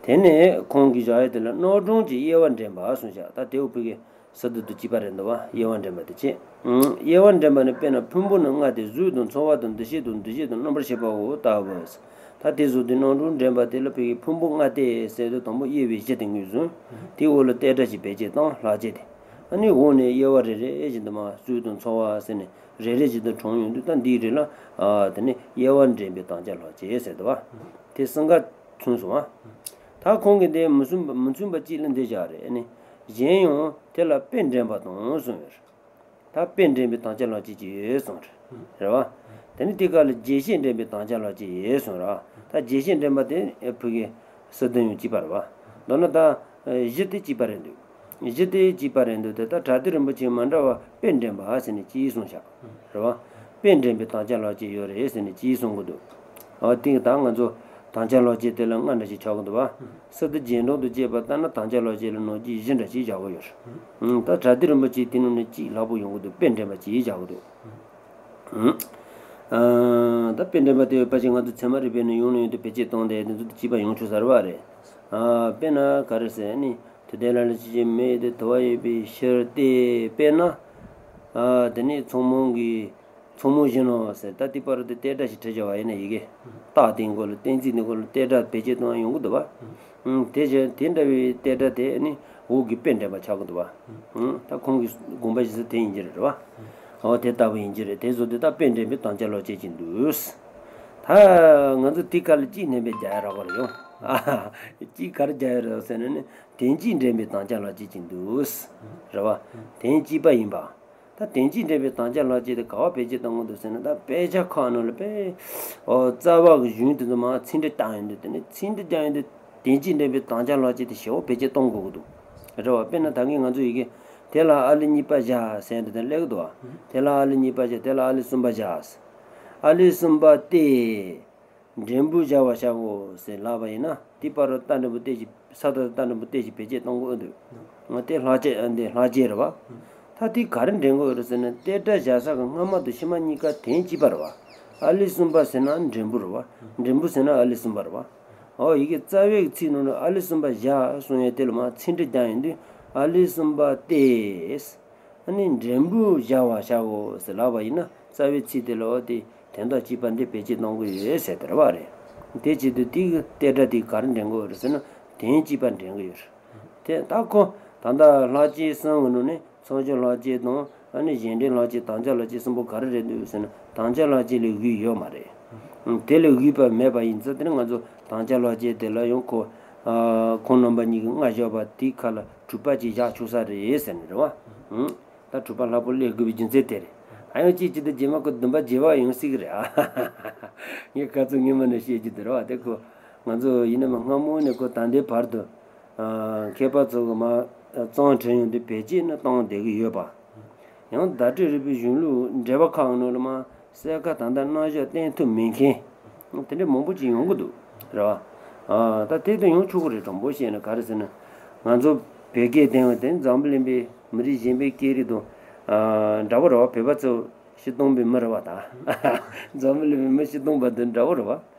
དེ་ནས་ཁོང་གིས་བཞག་ཡ་དེ་ལ་རྣོ་སྦྱོང་གི་དབྱེ་བ་འདྲེན་པ་གསུངས་བཞག། ད་དེའུ་བུ་གའི་སི་ཏུ་དང་གཅིག་པ་རེད་འདུག་བ། དབྱེ་བ་འདྲེན་པ་དེ་བྱེད། ཨང་། དབྱེ་བ་འདྲེན་པ་ནི། དཔེར་ན་ཕུང་པོ་ནི་ལྔ་སྟེ། གཟུགས་དང་ཚོར་བ་དང་འདུ་ཤེས་དང་འདུ་བྱེད་དང་རྣམ་པར་ཤེས་པའོ་ལྟ་བུ། ད་དེ་བཟོ་དུས་རྣམ་གྲངས་འདྲེན་པ་དེ་ལ་བོད་ཀྱི་ཕུང་པོ་ལྔ་སྟེ་ཟེར་དུས་དང་པོ་དབྱེ་བའི་གཞི་དེ་ངོས་བཟུང་། དེའི་འོག་ལ་ཏེ་སྒྲ་ཞིག་བེད་སྤྱོད་བཏང་། ལྷག་བཅས་དེ། ཨ་ནི་འོག་ནས་དབྱེ་བ་རེ་རེ་བཞིན་དུ་མར་གཟུགས་དང་ཚོར་བ་ཟེར་ནས་རེ་རེ་བཞིན་དུ་དྲངས་ཡོང་དུས། ད་འདིའི་རིགས་ལ་ཨ་དེ་ནས་དབྱེ་བ་འདྲེན་པའི་དམ་བཅའ་ལྷག་བཅས་ཟེར་འདུག་བ། དེ་གསུམ་ཀ་མཚུངས་སོང་ཨ། ད་ཁོང་གིས་འདི་མི་མཚུངས་པ་མི་མཚུངས་པ་གཅིག་ལ་འདི་བཞག་རེད། ཨ་ནི་གཞན་ཡང་དེ་ལ་དཔེ་འདྲེན་པ་དང་གསུངས་ཡོད་རེད། ད་དཔེ་འདྲེན་པའི་དམ་བཅའ་ལྷག་བཅས་ཀྱི་ཡོད་གསུངས་རེད། རེད་བ། དེ་ནི་དེ་ག་ལ་རྒྱས་བཤད་འདྲེན་པའི་དམ་བཅའ་ལྷག་བཅས་ཡོད་གསུངས་རེད། ད་རྒྱས་བཤད་འདྲེན་པ་དེ་བོད་ཀྱི་སི་ཏུ་ཡང་གཅིག་པ་རེད་བ། མདོར་ན་ད་གཞི་དེ་གཅིག་པ་རེད་འདུག་གཞི་དེ་གཅིག་པ་རེད་འདུག་དེ་ད་པྲ་ཏི་རིན་པོ་ཆེ་མ་འདྲ་བ་དཔེ་འདྲེན་པ་ཟེར་ནས་གཅིག་གསུངས་བཞག། རེད་བ། དཔེ་འདྲེན་པའི་དམ་བཅའ་ལྷག་བཅས་ཡོད་རེད་ཟེར་ནས་གཅིག་གསུང་གི་འདུག་འོ་དེ་ད་ང་ཚོ་དམ་བཅའ་ལྷག་བཅས་དེ་ལ་ལྔ་འདྲ་ཞིག་ཆགས་ཀྱི་འདུག་བ། སི་ཏུ་རྒྱན་སྒྲོག་ཏུ་བཅས་པ་ལྟར་ན་དམ་བཅའ་ལྷག་བཅས་ལ་ནང་གི་བཞི་འདྲ་ཞིག་བཞག་གི་ཡོད་རེད། ད་པྲ་ཏི་རིན་པོ་ཆེ་དེ་ནང་ནས་གཅིག་ལྷག་པོ་ཡོང་གི་འདུག་དཔེ་འདྲེན་པ་གཅིག་བཞག་གི་འདུག་ཨ། ད་དཔེ་འདྲེན་པ་དེ་ཕལ་ཆེར་ང་ཚོ་ཚད་མ་རིག་པའི་ནང་ཡོང་ནས་ཡོང་དུས་བེད་སྤྱོད་གཏོང་དེ་དེ་ཚོ་གཅིག་པ་ཡོང་ཆོག་ས་རེད་བ་རེད། ཨ། དཔེར་ན་ག་རེ་ཟེར་ནི། དུ་ལྡན་ལ་ལུ་ཅི་ཅི་མེད་དེ། དུ་བ་ཡོད་པའི་ཕྱིར་ཏེ། དཔེར་ན། ཨ། དེ་ནི་མཚོ་མོ་གི། མཚོ་མོ་བཞིན་ནོ་ཟེར། ད་དེ་པར་དུ་ཏེ་སྒྲ་ཞིག་བྲིས་བྱ་བ་ཡིན་ན་ཡི་གེ། རྟགས་དེའི་མགོ་ལ་གཏན་ཚིགས་དེའི་མགོ་ལ་ཏེ་སྒྲ་བེད་སྤྱོད་གཏོང་ཡ་ཡོང་གི་འདུག་བ། ཨང་། དེ་བཞིན་དེ་འདྲ་བའི་ཏེ་སྒྲ་དེ་ནི་འོག་གི་དཔེ་འདྲེན་པ་ཆགས་ཀྱི་འདུག་བ། ཨང་། ད་ཁོང་གི་དགོངས་པ་བཞེས་ས་དེ་ཡིན་གྱི་རེད་བ། འོ་དེ་ལྟ་བུ་ཡིན་གྱི་རེད། དེ་བཟོ་དུས་ད་དཔེ་འདྲེན་པའི་དམ་བཅའ་ལྷག་བཅས་ཀྱི་འདུག་ད་ང་ཚོ་དེ་ག་ལ་གཅིག་བསྣན་པའི་རྒྱ་ཡ་རག་པ་རེད་ཡོང་། གཅིག་ག་རེ་རྒྱ་ཡ་རེད་ཟེར་ན་ནི་དོན་གཅིག་འདྲེན་པའི་དམ་བཅའ་ལྷག་བཅས་ཀྱི་འདུག་རེད་བ། དོན་གཅིག་པ་ཡིན་པ། ད་དོན་གཅིག་འདྲེན་པའི་དམ་བཅའ་ལྷག་བཅས་དེ་ག་བ་བེད་སྤྱོད་གཏོང་གི་འདུག་ཟེར་ན། ད་དཔེ་ཆ་ཁག་ནང་ལ་དཔེ། ཨོ། རྩ་བ་གི་གཞུང་དེ་ཚོ་མར་ཚིག་འགྲེལ་བཏང་ཡོང་དུས། དེ་ནི་ཚིག་འགྲེལ་བཏང་ཡོང་དུས་དོན་གཅིག་འདྲེན་པའི་དམ་བཅའ་ལྷག་བཅས་དེ་ཞེ་པོ་བེད་སྤྱོད་གཏོང་དགོས་ཀྱི་འདུག་རེད་བ། དཔེར་ན་ད་གིན་ང་ཚོ་ཡི་གེ་དེ་ལ་ཨ་ལི་གཉིས་པ་བཞག་ཟེར་འདི་དེ་སླེབས་ཀྱི་འདུག་བ། དེ་ལ་ཨ་ལི་གཉིས་པ་བཞག་དེ་ལ་ཨ་ལི་གསུམ་པ་བཞག་ཨ་ལི་གསུམ་པ་སྟེ། འགྲེང་བུ་བཞག་པར་བྱའོ་ཟེར་ལབ་པ་ཡིན་ན། དེའི་བར་དུ་རྟ་འགྲེང་བུ་སྟེ་ཞིག་ས་ད་རྟ་འགྲེང་བུ་སྟེ་ཞིག་བེད་སྤྱོད་གཏོང་དགོས་འདུག་ང་དེ་ལྷག་བཅས། ཨ། འདི་ལྷག་བཅས་རེད་བ། ད་དེ་ག་རེ་འདྲེན་དགོས་རེད་ཟེར་ན། ཏེ་སྒྲ་བཞག་ས་གི་སྔ་མ་དང་ཕྱི་མ་གཉིས་ཀ་དོན་གཅིག་པ་རེད་བ། ཨ་ལི་གསུམ་པ་ཟེར་ན་འགྲེང་བུ་རེད་བ། འགྲེང་བུ་ཟེར་ན་ཨ་ལི་གསུམ་པ་རེད་བ། འོ་ཡི་གེ་རྩ་བའི་ཚིག་ནང་ནས་ཨ་ལི་གསུམ་པ་བཞག་གསུང་ཡས་དེ་ལ་མར་ཚིག་འགྲེལ་བརྒྱབ་ཡོང་དུས། ཨ་ལི་གསུམ་པ་སྟེ། ཨ་ནི་འགྲེང་བུ་བཞག་པར་བྱའོ་ཟེར་ལབ་པ་ཡིན་ན། རྩ་བའི་ཚིག་དེ་ལ་འོ་དེ་དོན་དག་གཅིག་པ་འདི་བེད་སྤྱོད་གཏོང་གི་ཡོད་ཟེར་དེ་རེད་བ་རེད། དེ་བྱེད་དུས་དེ་གི་ཏེ་སྒྲ་དེ་ག་རེ་འདྲེན་གི་ཡོད་རེད་ཟེར་ན། དོན་གཅིག་པ་འདྲེན་གི་ཡོད་རེད། དེ་ད་ཁོ་ད་ལྟ་ལྷག་བཅས་གསུམ་གི་ནང་ནས་ཚོགས་སྦྱོར་ལྷག་བཅས་དང་། ཨ་ནི་གཞན་འདྲེན་ལྷག་བཅས། དམ་བཅའ་ལྷག་བཅས་གསུམ་པོ་ག་རེ་རེད་འདུག་ཟེར་ན། དམ་བཅའ་ལྷག་བཅས་ལས་དབུས་ཡོད་མ་རེད། དེ་ལས་དབུས་པ་མེད་པ་ཡིན་ཙང་། དེ་ནི་ང་ཚོ་དམ་བཅའ་ལྷག་བཅས་དེ་ལ་ཡང་ཁོ། ཨ། ཁོང་རྣམ་པ་གཉིས་ཀྱི་སྔ་བཞག་པ་དེའི་ཁ་ལ་དྲུག་པ་ཅིག་བཞག་ཆོག་ས་རེད་ཟེར་ནས་རེད་བ། ཨང་། ད་དྲུག་པ་ལྷག་པོ་སླེབས་དགོས་པའི་རྒྱུ་མཚན་དེ་རེད། ཨ་ཡང་གཅིག་གཅིག་ཏུ་རྗེས་མ་ཁོ་བདུན་པ་བརྗེ་བ་ཡོང་སྲིད་ཀྱི་རེད་ཨ། ངས་ཁ་ཚུར་སྔོན་མ་ནས་བཤད་རྒྱུ་དེ་རེད་བ། དེ་ཁོ་ང་ཚོ་ཡིན་ན་མ་སྔ་མོ་ནས་ཁོ་ད་ལྟའི་བར་དུ། ཨ། མཁས་པ་ཚོ་གི་མར་རྩོམ་བྲིས་ཡོང་དུས་བེད་སྤྱོད་ནི་གཏོང་བསྡད་ཀྱི་ཡོད་པ། ཡང་བརྡ་སྤྲོད་རིག་པའི་གཞུང་ལུགས་འགྲེལ་པ་ཁག་ནང་ལ་མར་གསལ་ཁ་ད་ལྟ་རྣམ་གཞག་བསྟན་ཐུབ་མེད་མཁན་དེ་འདྲ་མང་པོ་ཅིག་ཡོང་གི་འདུག་རེད་བ། ཨ། ད་དེ་དུ་ཡོང་ཆོག་གི་རེད། དྲང་པོ་བཤད་ན། ག་རེ་ཟེར་ན། ང་ཚོ་བོད་སྐད་བསྟན་པ་དེ་འཛམ་བུ་གླིང་པའི་མི་རིགས་གཞན་པའི་སྐད་རིགས་དང་། ཨ། འདྲ་པོ་རེད་བ། བོད་པ་ཚོ་སྤྱིར་བཏང་པའི་མི་རེད་བ། ད་འཛམ་བུ་གླིང་པའི་མི་སྤྱིར་བཏང་པ་དང་འདྲ་པོ་རེད་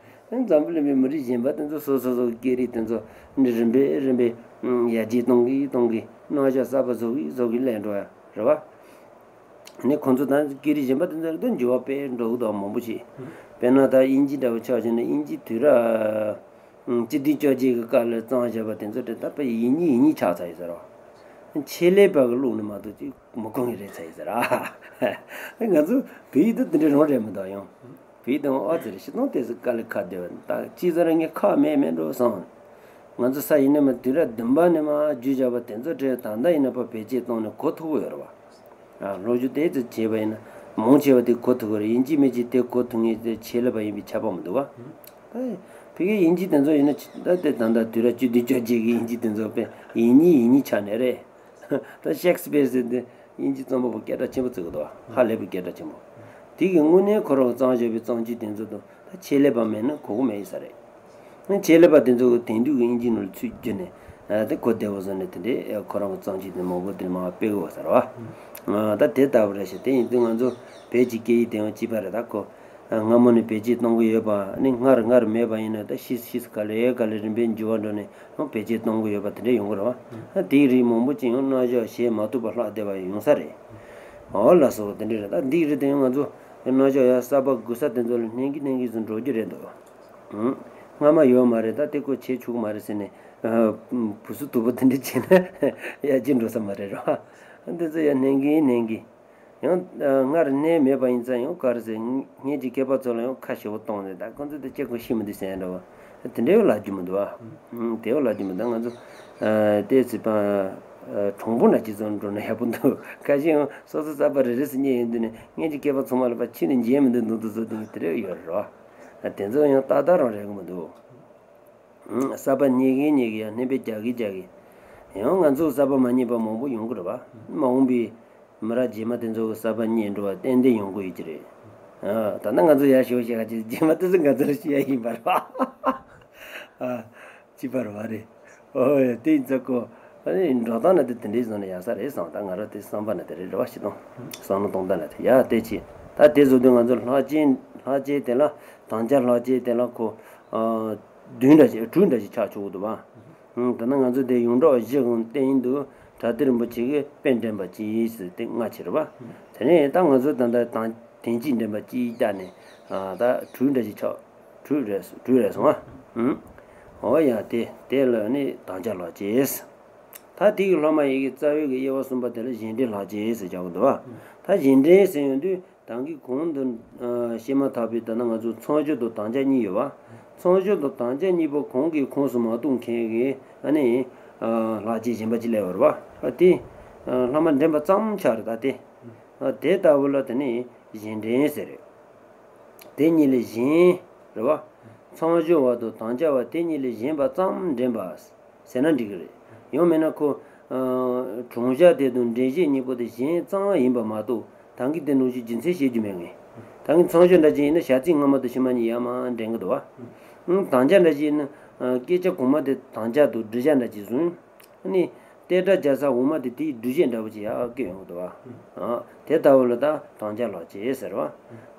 བ། འཛམ་བུ་གླིང་པའི་མི་རིགས་གཞན་པ་དེ་ཚོ་སོ་སོ་སོ་སྐད་རིགས་དེ་ཚོ་ནི་རིམ་པས་རིམ་པས་ཡར་རྒྱས་གཏོང་གིན་གཏོང་གིན། རྣམ་གཞག་གསར་པ་བཟོ་གིན་བཟོ་གིན་སླེབས་འགྲོ་ཡ་རེད་བ། ནི་ཁོང་ཚོ་དང་སྐད་རིགས་གཞན་པ་དེ་ཚོ་དང་འགྱུར་བ་དཔེ་འགྲོ་གི་འདུག་མང་པོ་ཞིག་དཔེར་ན་ད་དབྱིན་ཇི་འདྲ་བོ་ཆ་བཞག་ན། དབྱིན་ཇི་དུས་རབས་སྤྱི་ལོ་བཅོ་བརྒྱད་ཀྱི་སྐབས་ལ་བརྩམས་བཞག་པ་དེ་ཚོ་དེ་ད་དཔེ་ཡིག་རྙིང་ཡིག་རྙིང་ཆགས་ཚར་ཡོད་ས་རེད་བ། ཆེད་ལས་པ་གི་བླུགས་ནས་མ་གཏོགས་ཅིག་མི་གོ་ངེས་རེད་ཚར་ཡོད་ས་རེད། ང་ཚོ་བོད་ཡིག་དེ་དེ་འདྲ་རང་རེད་མི་འདུག་ཡང་། བོད་དང་ཨ་ཙི་རེ་ཤི་ཏོང་དེ་ཚོ་དཀའ་ལས་ཁག་བསྡད་པ་ད་ཅི་ཟེར་ངས་ཁག་མེད་མེད་འགྲོ་བསམ། ང་ཚོ་ས་ཡིན་ནས་མ་དུས་རབས་བདུན་པ་ནས་མ་རྒྱུ་བཞག་པ་དེ་ཚོ་གྲས་ད་ལྟ་ཡིན་ན་ཕ་བེད་སྤྱད་གཏོང་ནས་གོ་ཐུབ་ཀྱི་ཡོད་རེད་བ། ཨ་སློབ་སྦྱོང་དེ་ཚོ་བྱས་པ་ཡིན་ན་མང་ཆེ་བ་དེ་གོ་ཐུབ་ཀྱི་རེད། ཡིན་གཅིག་མིན་གཅིག་དེ་གོ་ཐུབ་མཁན་དེ་ཆེད་ལས་པ་ཡིན་པའི་ཁྱབ་པ་མི་འདུག་བ། ད་ཕ་གི་ཡིན་གཅིག་དེ་ཚོ་ཡིན་ན་ད་དེ་ད་ལྟ་དུས་རབས་བཅུ་བདུན་བཅོ་བརྒྱད་ཀྱི་ཡིན་གཅིག་དེ་ཚོ་དཔེ་ཡིན་གཉིས་ཡིན་གཉིས་ཆགས་ནས་རེད། ད་ཤེག་སི་པེར་ཟེར་དེ་དབྱིན་ཇི་རྩོམ་པ་པོ་སྐད་གྲགས་ཆེན་པོ་བརྩི་གི་འདུག་ཧ་ལས་པའི་སྐད་གྲགས་ཆེན་པོ། དེ་གི་དངོས་གནས་ཁོ་རང་བརྩམས་བཞག་པའི་རྩོམ་ཆོས་དེ་ཚོ་དང་ད་ཆེད་ལས་པ་མེད་ན་གོ་གི་མེད་ཡིན་ས་རེད། ཆེད་ལས་པ་དེ་ཚོ་གི་དེང་དུས་ཀྱི་དབྱིན་ཇི་ནང་ལ་ཚུར་བསྒྱུར་ནས་དེ་གོ་བདེ་བོ་བཟོ་ནས་དེ་འདྲའི་ཁོ་རང་གི་རྩོམ་ཆོས་དེ་མང་པོ་དེ་མར་སྤེལ་གི་ཡོད་ས་རེད་བ། ད་དེ་ལྟ་བུ་རེད་ཤག་དེ་ཡིན་དུས་ང་ཚོ་བོད་ཀྱི་སྐད་ཡིག་དེ་ཡང་གཅིག་པ་རེད། ད་ཁོ་སྔ་མོ་ནས་བེད་སྤྱོད་གཏོང་གི་ཡོད་པ་ནི་སྔར་སྔར་མེད་པ་ཡིན་ན་ད་ཕྱིས་ཕྱིས་ག་ལེ་ག་ལེ་རིམ་པས་འགྱུར་བ་འགྲོ་ནས་ཡང་བེད་སྤྱོད་གཏོང་གི་ཡོད་པ་དེ་འདྲ་ཡོང་གི་རེད་བ། ད་དེའི་རིགས་མང་པོ་ཅིག་ཡང་རྣ་ཞོག་བྱེད་མ་ཐུབ་པ་ལྷག་བསྡད་པ་ཡོང་ས་རེད། འོ་ལགས་སོ་དེ་འདྲ་རེད། ད་འདིའི་རིགས་དེ་ཡང་ང་ཚོ་རྣ་ཞོག་ཡ་གསར་པ་སྒུག་ས་དེ་ཚོ་ལ་སྣེ་གི་སྣེ་གི་བཟོ་འགྲོ་རྒྱུ་རེད་འདུག་སྔ་མ་ཡོད་མ་རེད། ད་དེ་ཁོ་བྱེད་ཆོག་གི་མ་རེད་ཟེར་ནས་བུ་སུ་དུ་བུ་དེ་འདྲ་བྱས་ན་ཡ་ཅི་འགྲོ་ས་མ་རེད་རོ། འདི་ཚོ་ཡ་སྣེ་གི་སྣེ་གི་ཡང་སྔར་གནས་མེད་པ་ཡིན་ཙང་ཡང་ག་རེ་ཟེར། སྔོན་གྱི་མཁས་པ་ཚོ་ལ་ཡང་ཁ་ཞེ་པོ་གཏོང་ནས་ད་ཁོང་ཚོ་དེ་ཅི་གོ་ཤེས་མི་འདུག་ཟེར་འདྲ་བ་དེ་འདྲའི་ལབ་རྒྱུ་མི་འདུག་ཨ། ཨུམ། དེ་བ་ལབ་རྒྱུ་མི་འདུག་ང་ཚོ་ཨ་ལྟས་ཚེ་པ་གྲོང་པོ་ན་ཅི་ཚོ་འགྲོ་ན་ཡག་པོ་འདུག་ཁ་ཤས་ཡང་སོ་སོ་གསར་པ་རེ་རེ་ཟེར་ཉན་ཡོང་དུས་ནས་སྔོན་གྱི་མཁས་པ་ཚང་མ་ལ་ཕ་ཁྱོད་ནི་མཇལ་མི་འདུག་འདུག་འདུག་ཟེར་དུས་དེ་འདྲ་ཡོད་རེད་རོ། དེ་ཚོ་ཡང་ཏག་ཏག་རང་རེད་གི་མི་འདུག་གསར་པ་རྙེད་གིན་རྙེད་གིན་ཡང་སྣོན་པ་རྒྱག་གིན་རྒྱག་གིན། ཡང་ང་ཚོ་གསར་པ་མ་རྙེད་པ་མང་པོ་ཡོང་གི་རེད་བ། མ་འོངས་པའི་མི་རབས་རྗེས་མ་དེ་ཚོ་གི་གསར་པ་རྙེད་འགྲོ་བ་ཏན་ཏན་ཡོང་གི་ཡོད་ཀྱི་རེད། ཨ། ད་ནི་ང་ཚོ་ཡར་ཞུ་བ་ཞིག་ག་ཅིག་རྗེས་མ་དེ་ཚོ་ང་ཚོར་ཞུ་ཡ་ཡིན་པ་རེད་བ། ཨ། ཅིག་པ་རེད་བ་རེད། ཨོ་ཡ་དེ་ཡིན་ཙང་ཁོ། ཨ་ནི་འགྲོ་སྟངས་ན་དེ་དེ་འདྲའི་བཟོ་ན་ཡག་ས་རེད་བསམ། ད་ང་རང་དེ་བསམ་པ་ན་དེ་རེད་རེད་བ་ཞིག་དང་། བསམ་བློ་གཏོང་སྟངས་ན་དེ་ཡ་དེ་ཅི། ད་དེ་བཟོ་དུས་ང་ཚོ་ལྷག་བཅས་ལྷག་བཅས་དེ་ལ་དམ་བཅའ་ལྷག་བཅས་དེ་ལ་ཁོ། ཨ། བདུན་འདྲ་ཞིག་དྲུག་འདྲ་ཞིག་ཆགས་ཆོག་གི་འདུག་བ། ཨང་། ད་ནི་ང་ཚོ་དེ་ཡོངས་གྲགས་བཞི་གང་བསྟན་ཡིན་འདུག་གྲྭ་སྟེ་རིན་པོ་ཆེ་གིས་དཔེ་འདྲེན་པ་གཅིག་ཟེར་དེ་ལྔ་བྱས་རེད་བ། དེ་ནས་ད་ང་ཚོ་ད་ལྟ་དང་དན་གཅིག་འདྲེན་པ་གཅིག་བཏགས་ནས། ཨ། ད་དྲུག་འདྲ་ཞིག་ཆགས། དྲུག་རེད་སོང་། དྲུག་རེད་སོང་ཨ། ཨང་། འོ་ཡ་དེ་དེ་ལ་ནི་དམ་བཅའ་ལྷག་བཅས། ད་དེ་གི་སློབ་མ་ཡི་གེ་རྩ་བའི་གི་དབྱེ་བ་གསུམ་པ་དེ་ལ་གཞན་འདྲེན་ལྷག་བཅས་ཟེར་བྱ་གི་འདུག་བ། ད་གཞན་འདྲེན་ཟེར་ཡོང་དུས། ད་གིན་གོང་དུ་ཨ་བཤད་མ་ཐག་པའི་ད་ལྟ་ང་ཚོ་མཚམས་སྦྱོར་དང་དམ་བཅའ་གཉིས་ཡོད་པ། མཚམས་སྦྱོར་དང་དམ་བཅའ་གཉིས་པོ་གོང་གི་ཁོངས་སུ་མ་གཏོགས་མཁན་གྱི་ཨ་ནི་ཨ་ལྷག་བཅས་གཞན་པ་ཅིག་སླེབས་པ་རེད་པ། ཨ་དེ་ཨ་ལྷག་མ་འདྲེན་པ་ཙམ་ཆགས་རེད་ད་དེ། ཨ་དེ་ལྟ་བུ་ལ་དེ་ནི་གཞན་འདྲེན་ཟེར་རེད། དེ་གཉིས་ལས་གཞན་རེད་པ། མཚམས་སྦྱོར་བ་དང་དམ་བཅའ་བ་དེ་གཉིས་ལས་གཞན་པ་ཙམ་འདྲེན་པ། ཟེར་ན་འགྲིག་གི་རེད། ཡང་མིན་ན་ཁོ། ཨ་གྲངས་གཞག་དེ་དང་འདྲེན་གཞི་གཉིས་པོ་དེ་གཞན་ཙམ་ཡིན་པ་མ་གཏོགས་ད་གིན་དེ་ནང་བཞིན་རྒྱུ་མཚན་བཤད་རྒྱུ་མེད་ངེས། ད་གིན་མཚམས་སྦྱོར་འདྲ་ཅིག་ཡིན་ན་བྱ་ཚིག་སྔ་མ་དང་ཕྱི་མ་གཉིས་ཡར་མར་འདྲེན་གི་འདུག་བ། ཨང་། དམ་བཅའ་འདྲ་ཅིག་ཡིན་ན་ཨ་སྐད་ཆ་གོང་མ་དེ་དམ་བཅའ་དང་སྒྲུབ་བྱ་འདྲ་ཅིག་བཟུང་། ཨ་ནི་ཏེ་ཏྲ་བརྒྱབ་ས་འོག་མ་དེ་དེའི་སྒྲུབ་བྱེད་འདྲ་བོ་ཅིག་ཡར་བཀོད་ཡོང་གི་འདུག་བ། ཨ་དེ་ལྟ་བུ་ལ་ད་དམ་བཅའ་ལྷག་བཅས་ཟེར་བ།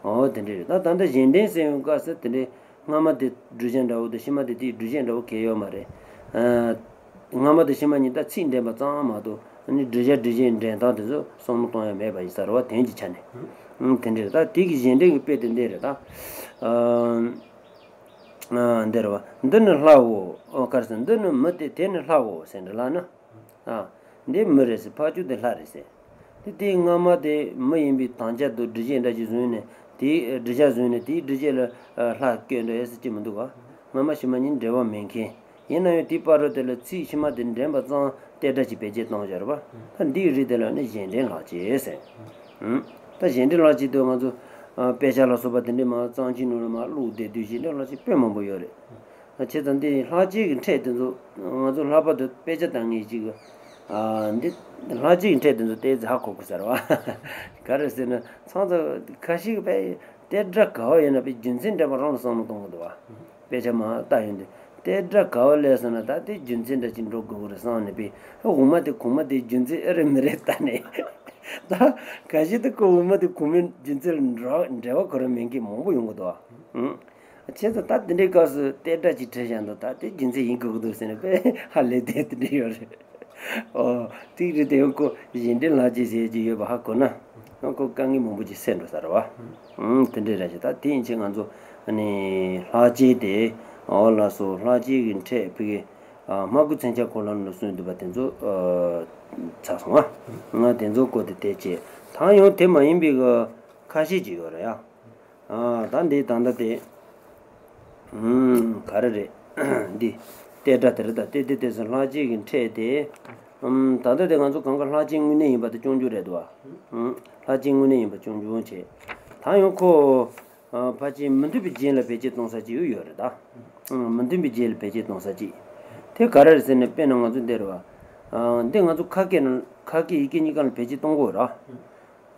འོ་དེ་འདྲ་རེད། ད་ད་ལྟ་གཞན་འདྲེན་ཟེར་ཡོང་སྐབས་སུ་དེ་འདྲའི། སྔ་མ་དེ་སྒྲུབ་བྱེད་འདྲ་བོ་དང་ཕྱི་མ་དེ་དེའི་སྒྲུབ་བྱེད་འདྲ་བོ་གང་ཡང་ཡོད་མ་རེད། ཨ་སྔ་མ་དང་ཕྱི་མ་གཉིས་ད་ཚིག་འདྲེན་པ་ཙམ་མ་གཏོགས་ཨ་ནི་སྒྲུབ་བྱ་སྒྲུབ་བྱེད་འདྲེན་སྟངས་དེ་ཚོ་བསམ་བློ་གཏོང་ཡ་མེད་པ་ཡིན་ས་རེད་བ། དོན་གྱི་ཆ་ནས། ཨང་། དེ་འདྲ་རེད། ད་དེ་གི་གཞན་འདྲེན་གྱི་དཔེ་དེ་འདི་རེད་ད། ཨ་ཨ་འདི་རེད་བ། འདི་ནི་ལྷའོ། ཨོ་ག་རེ་ཟེར། འདི་ནི་མི་སྟེ་དེ་ནི་ལྷའོ་ཟེར་འདྲ་ལབ་ན། ཨ། འདི་མི་རེད་ཟེར། ཕར་ཕྱོགས་འདི་ལྷ་རེད་ཟེར། དེ་དེའི་སྔ་མ་དེ་མི་ཡིན་པའི་དམ་བཅའ་དང་སྒྲུབ་བྱེད་འདྲ་ཅིག་བཟུང་ནས་དེའི་སྒྲུབ་བྱ་བཟུང་ནས་དེའི་སྒྲུབ་བྱེད་ལ་ལྷ་བཀོད་འདྲ་ཡོད་ཟེར་གྱི་མི་འདུག་ག་སྔ་མ་ཕྱི་མ་གཉིས་འབྲེལ་བ་མེད་མཁན། ཡིན་ན་ཡང་དེའི་བར་དུ་དེ་ལ་ཚིག་ཕྱི་མ་དེ་འདྲེན་པ་ཙམ་ཏེ་ཏྲ་ཅིག་བེད་སྤྱོད་གཏོང་བཞག་རེད་པ། ད་འདིའི་རིགས་དེ་ལ་ནི་གཞན་འདྲེན་ལྷག་བཅས་ཟེར། ཨང་། ད་གཞན་འདྲེན་ལྷག་བཅས་དེ་ང་ཚོ་ཨ་དཔེ་ཆ་ལ་སོགས་པ་དེ་འདྲའི་མར་གཙང་ཆུའི་ནང་ལ་མར་བླུགས་བསྡད་དུས་གཞན་འདྲེན་ལྷག་བཅས་དཔེ་མང་པོ་ཡོད་རེད། བྱས་ཙང་འདི་ལྷག་བཅས་ཀྱི་ཕྲད་དེ་ཚོ་ང་ཚོ་ལྷག་པར་དུ་དཔེ་ཆ་ལྟ་མཁན་ཅིག་གིས་ཨ་འདི་ལྷག་བཅས་ཀྱི་ཕྲད་དེ་ཚོ་ཏོག་ཙམ་ཧ་གོ་དགོས་ས་རེད་བ། ག་རེ་ཟེར་ན་ཚང་ཚང་ཁ་ཤས་ཀྱིས་དཔེ་ཏེ་ཏྲ་ག་བ་ཡིན་ན་དཔེ་རྒྱུ་མཚན་འདྲེན་པ་རང་ལ་བསམ་བློ་གཏོང་གི་འདུག་བ། དཔེ་ཆ་མར་ལྟ་ཡོང་དུས་ཏེ་ཏྲ་ག་བ་སླེབས་སོང་ན་ད་དེ་རྒྱུ་མཚན་འདྲ་ཅིག་འགྲོ་དགོས་ཀྱི་རེད་བསམ་ནས་དཔེ་འོག་མ་དེ་གོང་མ་དེ་རྒྱུ་མཚན་ཨེ་རེད་མི་རེད་ལྟ་ནས། ད་ཁ་ཤས་དེ་ཁོ་འོག་མ་དེ་གོང་མའི་རྒྱུ་མཚན་ལ་འབྲེལ་བ་གོ་ར་མེད་མཁན་མང་པོ་ཡོང་གི་འདུག་བ། ཨང་། བྱས་ཙང་ད་དེ་འདྲའི་སྐབས་སུ་ཏེ་ཏྲ་ཅིག་བྲིས་བཞག་འདུག་ད་དེ་རྒྱུ་མཚན་ཡིན་དགོས་ཀྱི་འདུག་ཟེར་ནས་དཔེ་ཧ་ལས་དེ་དེ་འདྲ་ཡོད་རེད། ཨོ། དེ་རེད་དེ་ཡང་ཁོ་གཞན་འདྲེན་ལྷག་བཅས་ཟེར་གྱི་ཡོད་པ་ཧ་གོ་ན། ཡང་ཁོ་དཀའ་ངལ་མང་པོ་ཅིག་སེལ་འགྲོ་ས་རེད་བ། ཨང་། དེ་འདྲའི་རེད་ཤག་ད་དེ་ཡིན་ཕྱིན་ང་ཚོ་ཨ་ནི་ལྷག་བཅས་དེ། ཨོ་ལགས་སོ། ལྷག་བཅས་ཀྱི་ཕྲད་ཕ་གི་ཨ་སྨྲ་སྒོ་མཚོན་ཆ་འཁོར་ལམ་ལ་གསུངས་འདུག་པ་དེ་ཚོ་ཨ་ཚར་སོང་ང་། ང་དེ་ཚོ་སྐོར་དེ་དེ་བྱས། ད་ཡང་དེ་མ་ཡིན་པའི་གི་ཁ་ཤས་ཅིག་ཡོད་རེད་ཡ། ཨ། ད་འདི་ད་ལྟ་དེ། ཨུམ། ག་རེ་རེད། འདི། ཏེ་སྒྲ་དེ་རེད་ད། ཏེ་ཏེ་ཏེ་སུ་ལྷག་བཅས་ཀྱི་ཕྲད་དེ། ཨུམ། ད་ལྟ་དེ་ང་ཚོ་གང་ག་ལྷག་བཅས་དངོས་གནས་ཡིན་པ་དེ་སྐྱོན་བརྗོད་རེད་འདུག་བ། ཨུམ། ལྷག་བཅས་དངོས་གནས་ཡིན་པ་སྐྱོན་བརྗོད་བྱས། ད་ཡང་ཁོ། ཨ། ཕལ་ཆེར་མི་མཐུན་པའི་རྒྱན་ལ་བེད་སྤྱོད་གཏོང་ས་ཅིག་ཡོད་རེད་ད། ཨུམ། མི་མཐུན་པའི་རྒྱན་ལ་བེད་སྤྱོད་གཏོང་ས་ཅིག་དེ་ག་རེ་རེད་ཟེར་ན། དཔེར་ན་ང་ཚོ་འདི་རེད་བ། ཨ། འདི་ང་ཚོ་ཁ་སྐད་ནང་། ཁ་སྐད་ཡི་གེ་གཉིས་ཀ་ལ་བེད་སྤྱོད་གཏོང་གི་ཡོད་རེད།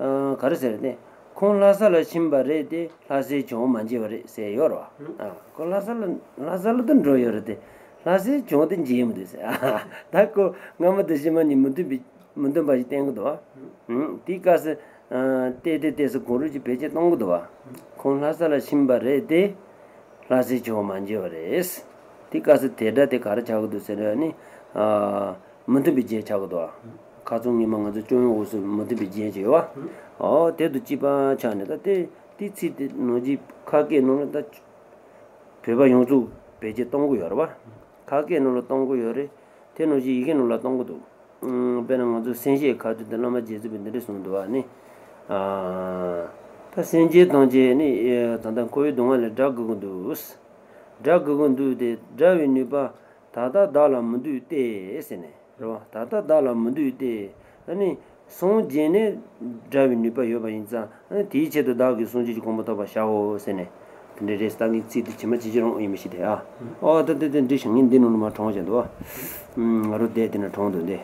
ཨ། ག་རེ་ཟེར་ཏེ། ཁོང་ལྷ་ས་ལ་ཕྱིན་པ་རེད་དེ། ལྷ་སའི་གྱོང་མ་འཇལ་བ་རེད་ཟེར་ཡོད་རེད་བ། ཨ། ཁོ་ལྷ་ས་ལ། ལྷ་ས་ལ་ད་འགྲོ་ཡོད་རེད་དེ། ལྷ་སའི་གྱོང་དེ་འཇལ་མི་འདུག་ཟེར། ཨ། ད་ཁོ་སྔ་མ་དང་ཕྱི་མ་གཉིས་མི་མཐུན་པའི། མི་མཐུན་པ་ཞིག་བསྟན་གྱི་འདུག་བ། ཨ། དེའི་སྐབས་སུ། ཨ། ཏེ་ཏེ་ཏེ་སུ་གང་རུང་ཅིག་བེད་སྤྱོད་གཏོང་གི་འདུག་བ། ཁོང་ལྷ་ས་ལ་ཕྱིན་པ་རེད་དེ། ལྷ་སའི་གྱོང་མ་འཇལ་བ་རེད། དེའི་སྐབས་སུ་དེ་སྒྲ་དེ་ག་རེ་ཆགས་ཀྱི་འདུག་ཟེར་ན་ནི། ཨ། མི་མཐུན་པའི་རྒྱན་ཆགས་ཀྱི་འདུག་བ། ཁ་ཚང་ཉི་མ་ང་ཚོ་སྐྱོན་ཡོན་འོག་སུ་མི་མཐུན་པའི་རྒྱན་ཅིག་ཡོད་བ། ཨོ། དེ་དང་གཅིག་པ་ཆགས་ནས། ད་དེ། དེའི་ཚིག་དེ་ནང་བཞིན་ཁ་སྐད་ནང་ལ་ད། བོད་པ་ཡོངས་རྫོགས་བེད་སྤྱོད་གཏོང་གི་ཡོད་རེད་བ། ཁ་སྐད་ནང་ལ་གཏོང་གི་ཡོད་རེད། དེ་ནང་བཞིན་ཡི་གེ་ནང་ལ་གཏོང་གི་འདུག་ཨུམ། དཔེར་ན་ང་ཚོ་སེམས་བསྐྱེད་ཁ་ཐུག་དེ་བླ་མ་རྗེ་བཙུན་པས་འདི་འདྲ་གསུངས་འདུག་བ་ནི། ཨ། ད་སེམས་ཅན་ཐམས་ཅད་ནི། ཨེ། ད་ལྟ་འཁོར་བའི་སྡུག་བསྔལ་ལས་བསྒྲལ་དགོས་ཀྱི་འདུག་བསྒྲལ་དགོས་ཀྱི་འདུག་སྟེ། བསྒྲལ་བའི་ནུས་པ་ད་ལྟ་བདག་ལ་མི་འདུག་སྟེ་ཟེར་ནས། རེད་བ། ད་ལྟ་བདག་ལ་མི་འདུག་སྟེ། ཨ་ནི། སངས་རྒྱས་ནས་བསྒྲལ་བའི་ནུས་པ་ཡོད་པ་ཡིན་ཙང་། ཨ་ནི་དེའི་ཆེད་དུ་བདག་གིས་སངས་རྒྱས་ཀྱི་གོ་འཕང་ཐོབ་པར་བྱའོ་ཟེར་ནས། དེ་འདྲའི་རེད། ད་ངས་ཚིག་དེ་ཇི་མ་ཇི་བཞིན་རང་ཡིན་མི་ཤེས་ཏེ། ཨ། ཨོ། ད་དེ་དེ་འདི་ཞིག་ངས་འདི་ནང་ལ་མར་དྲངས་བཞག་འདུག་ཨ། ང་རང་བསྡད་དེ་ན་དྲངས་འདུག་འདི།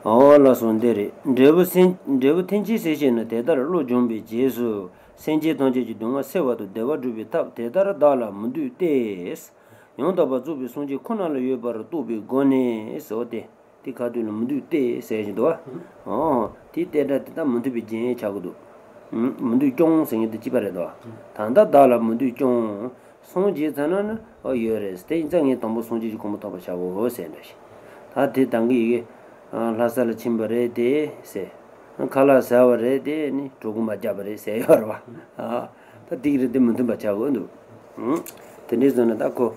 ཨོ་ལགས་སོ། འདི་རེད། འབྲས་བུ་སེམས། འབྲས་བུ་ཐེག་ཆེན་སེམས་བསྐྱེད་ནི། དེ་ལྟར་བློ་སྦྱོང་བའི་རྗེས་སུ། སེམས་ཅན་ཐམས་ཅད་ཀྱི་སྡུག་བསྔལ་སེལ་བ་དང་བདེ་བ་སྒྲུབ་པའི་ཐབས། དེ་ལྟར་བདག་ལ་མི་འདུག་སྟེ། ཡང་དག་པར་རྫོགས་པའི་སངས་རྒྱས་ཁོ་ན་ལ་ཡོད་པར་རྟོགས་པའི་སྒོ་ནས་ཟེར་བ་སྟེ། དེ་ཁ་ཐུག་ལ་མི་འདུག་སྟེ་ཟེར་བཞིན་འདུག་བ། ཨོ། དེའི་ཏེ་སྒྲ་དེ་ད་མི་མཐུན་པའི་རྒྱན་ཆགས་ཀྱི་འདུག་མི་འདུག་ཀྱང་ཟེར་མཁན་དེ་གཅིག་པ་རེད་འདུག་བ། ད་ལྟ་བདག་ལ་མི་འདུག་ཀྱང་། སངས་རྒྱས་ཚར་ན་ནི། ཨོ། ཡོད་རེད། དེ་ཡིན་ཙང་ངས་དང་པོ་སངས་རྒྱས་ཀྱི་གོ་འཕང་ཐོབ་པར་བྱའོ་ཟེར་འདྲ་ཞིག་ད་དེ་དང་གི་ཡི་གེ། ཨ། ལྷ་ས་ལ་ཕྱིན་པ་རེད་དེ་ཟེར། ཁ་ལག་ཟ་བ་རེད་དེ་ནི་གྲོད་ཁོག་མ་རྒྱགས་པ་རེད་ཟེར་ཡོད་རེད་བ། ཨ། ད་དེ་གི་རེད་དེ་མི་མཐུན་པ་ཆགས་ཀྱི་འདུག་དེ་འདྲའི་བཟོ་ན་ད་ཁོ།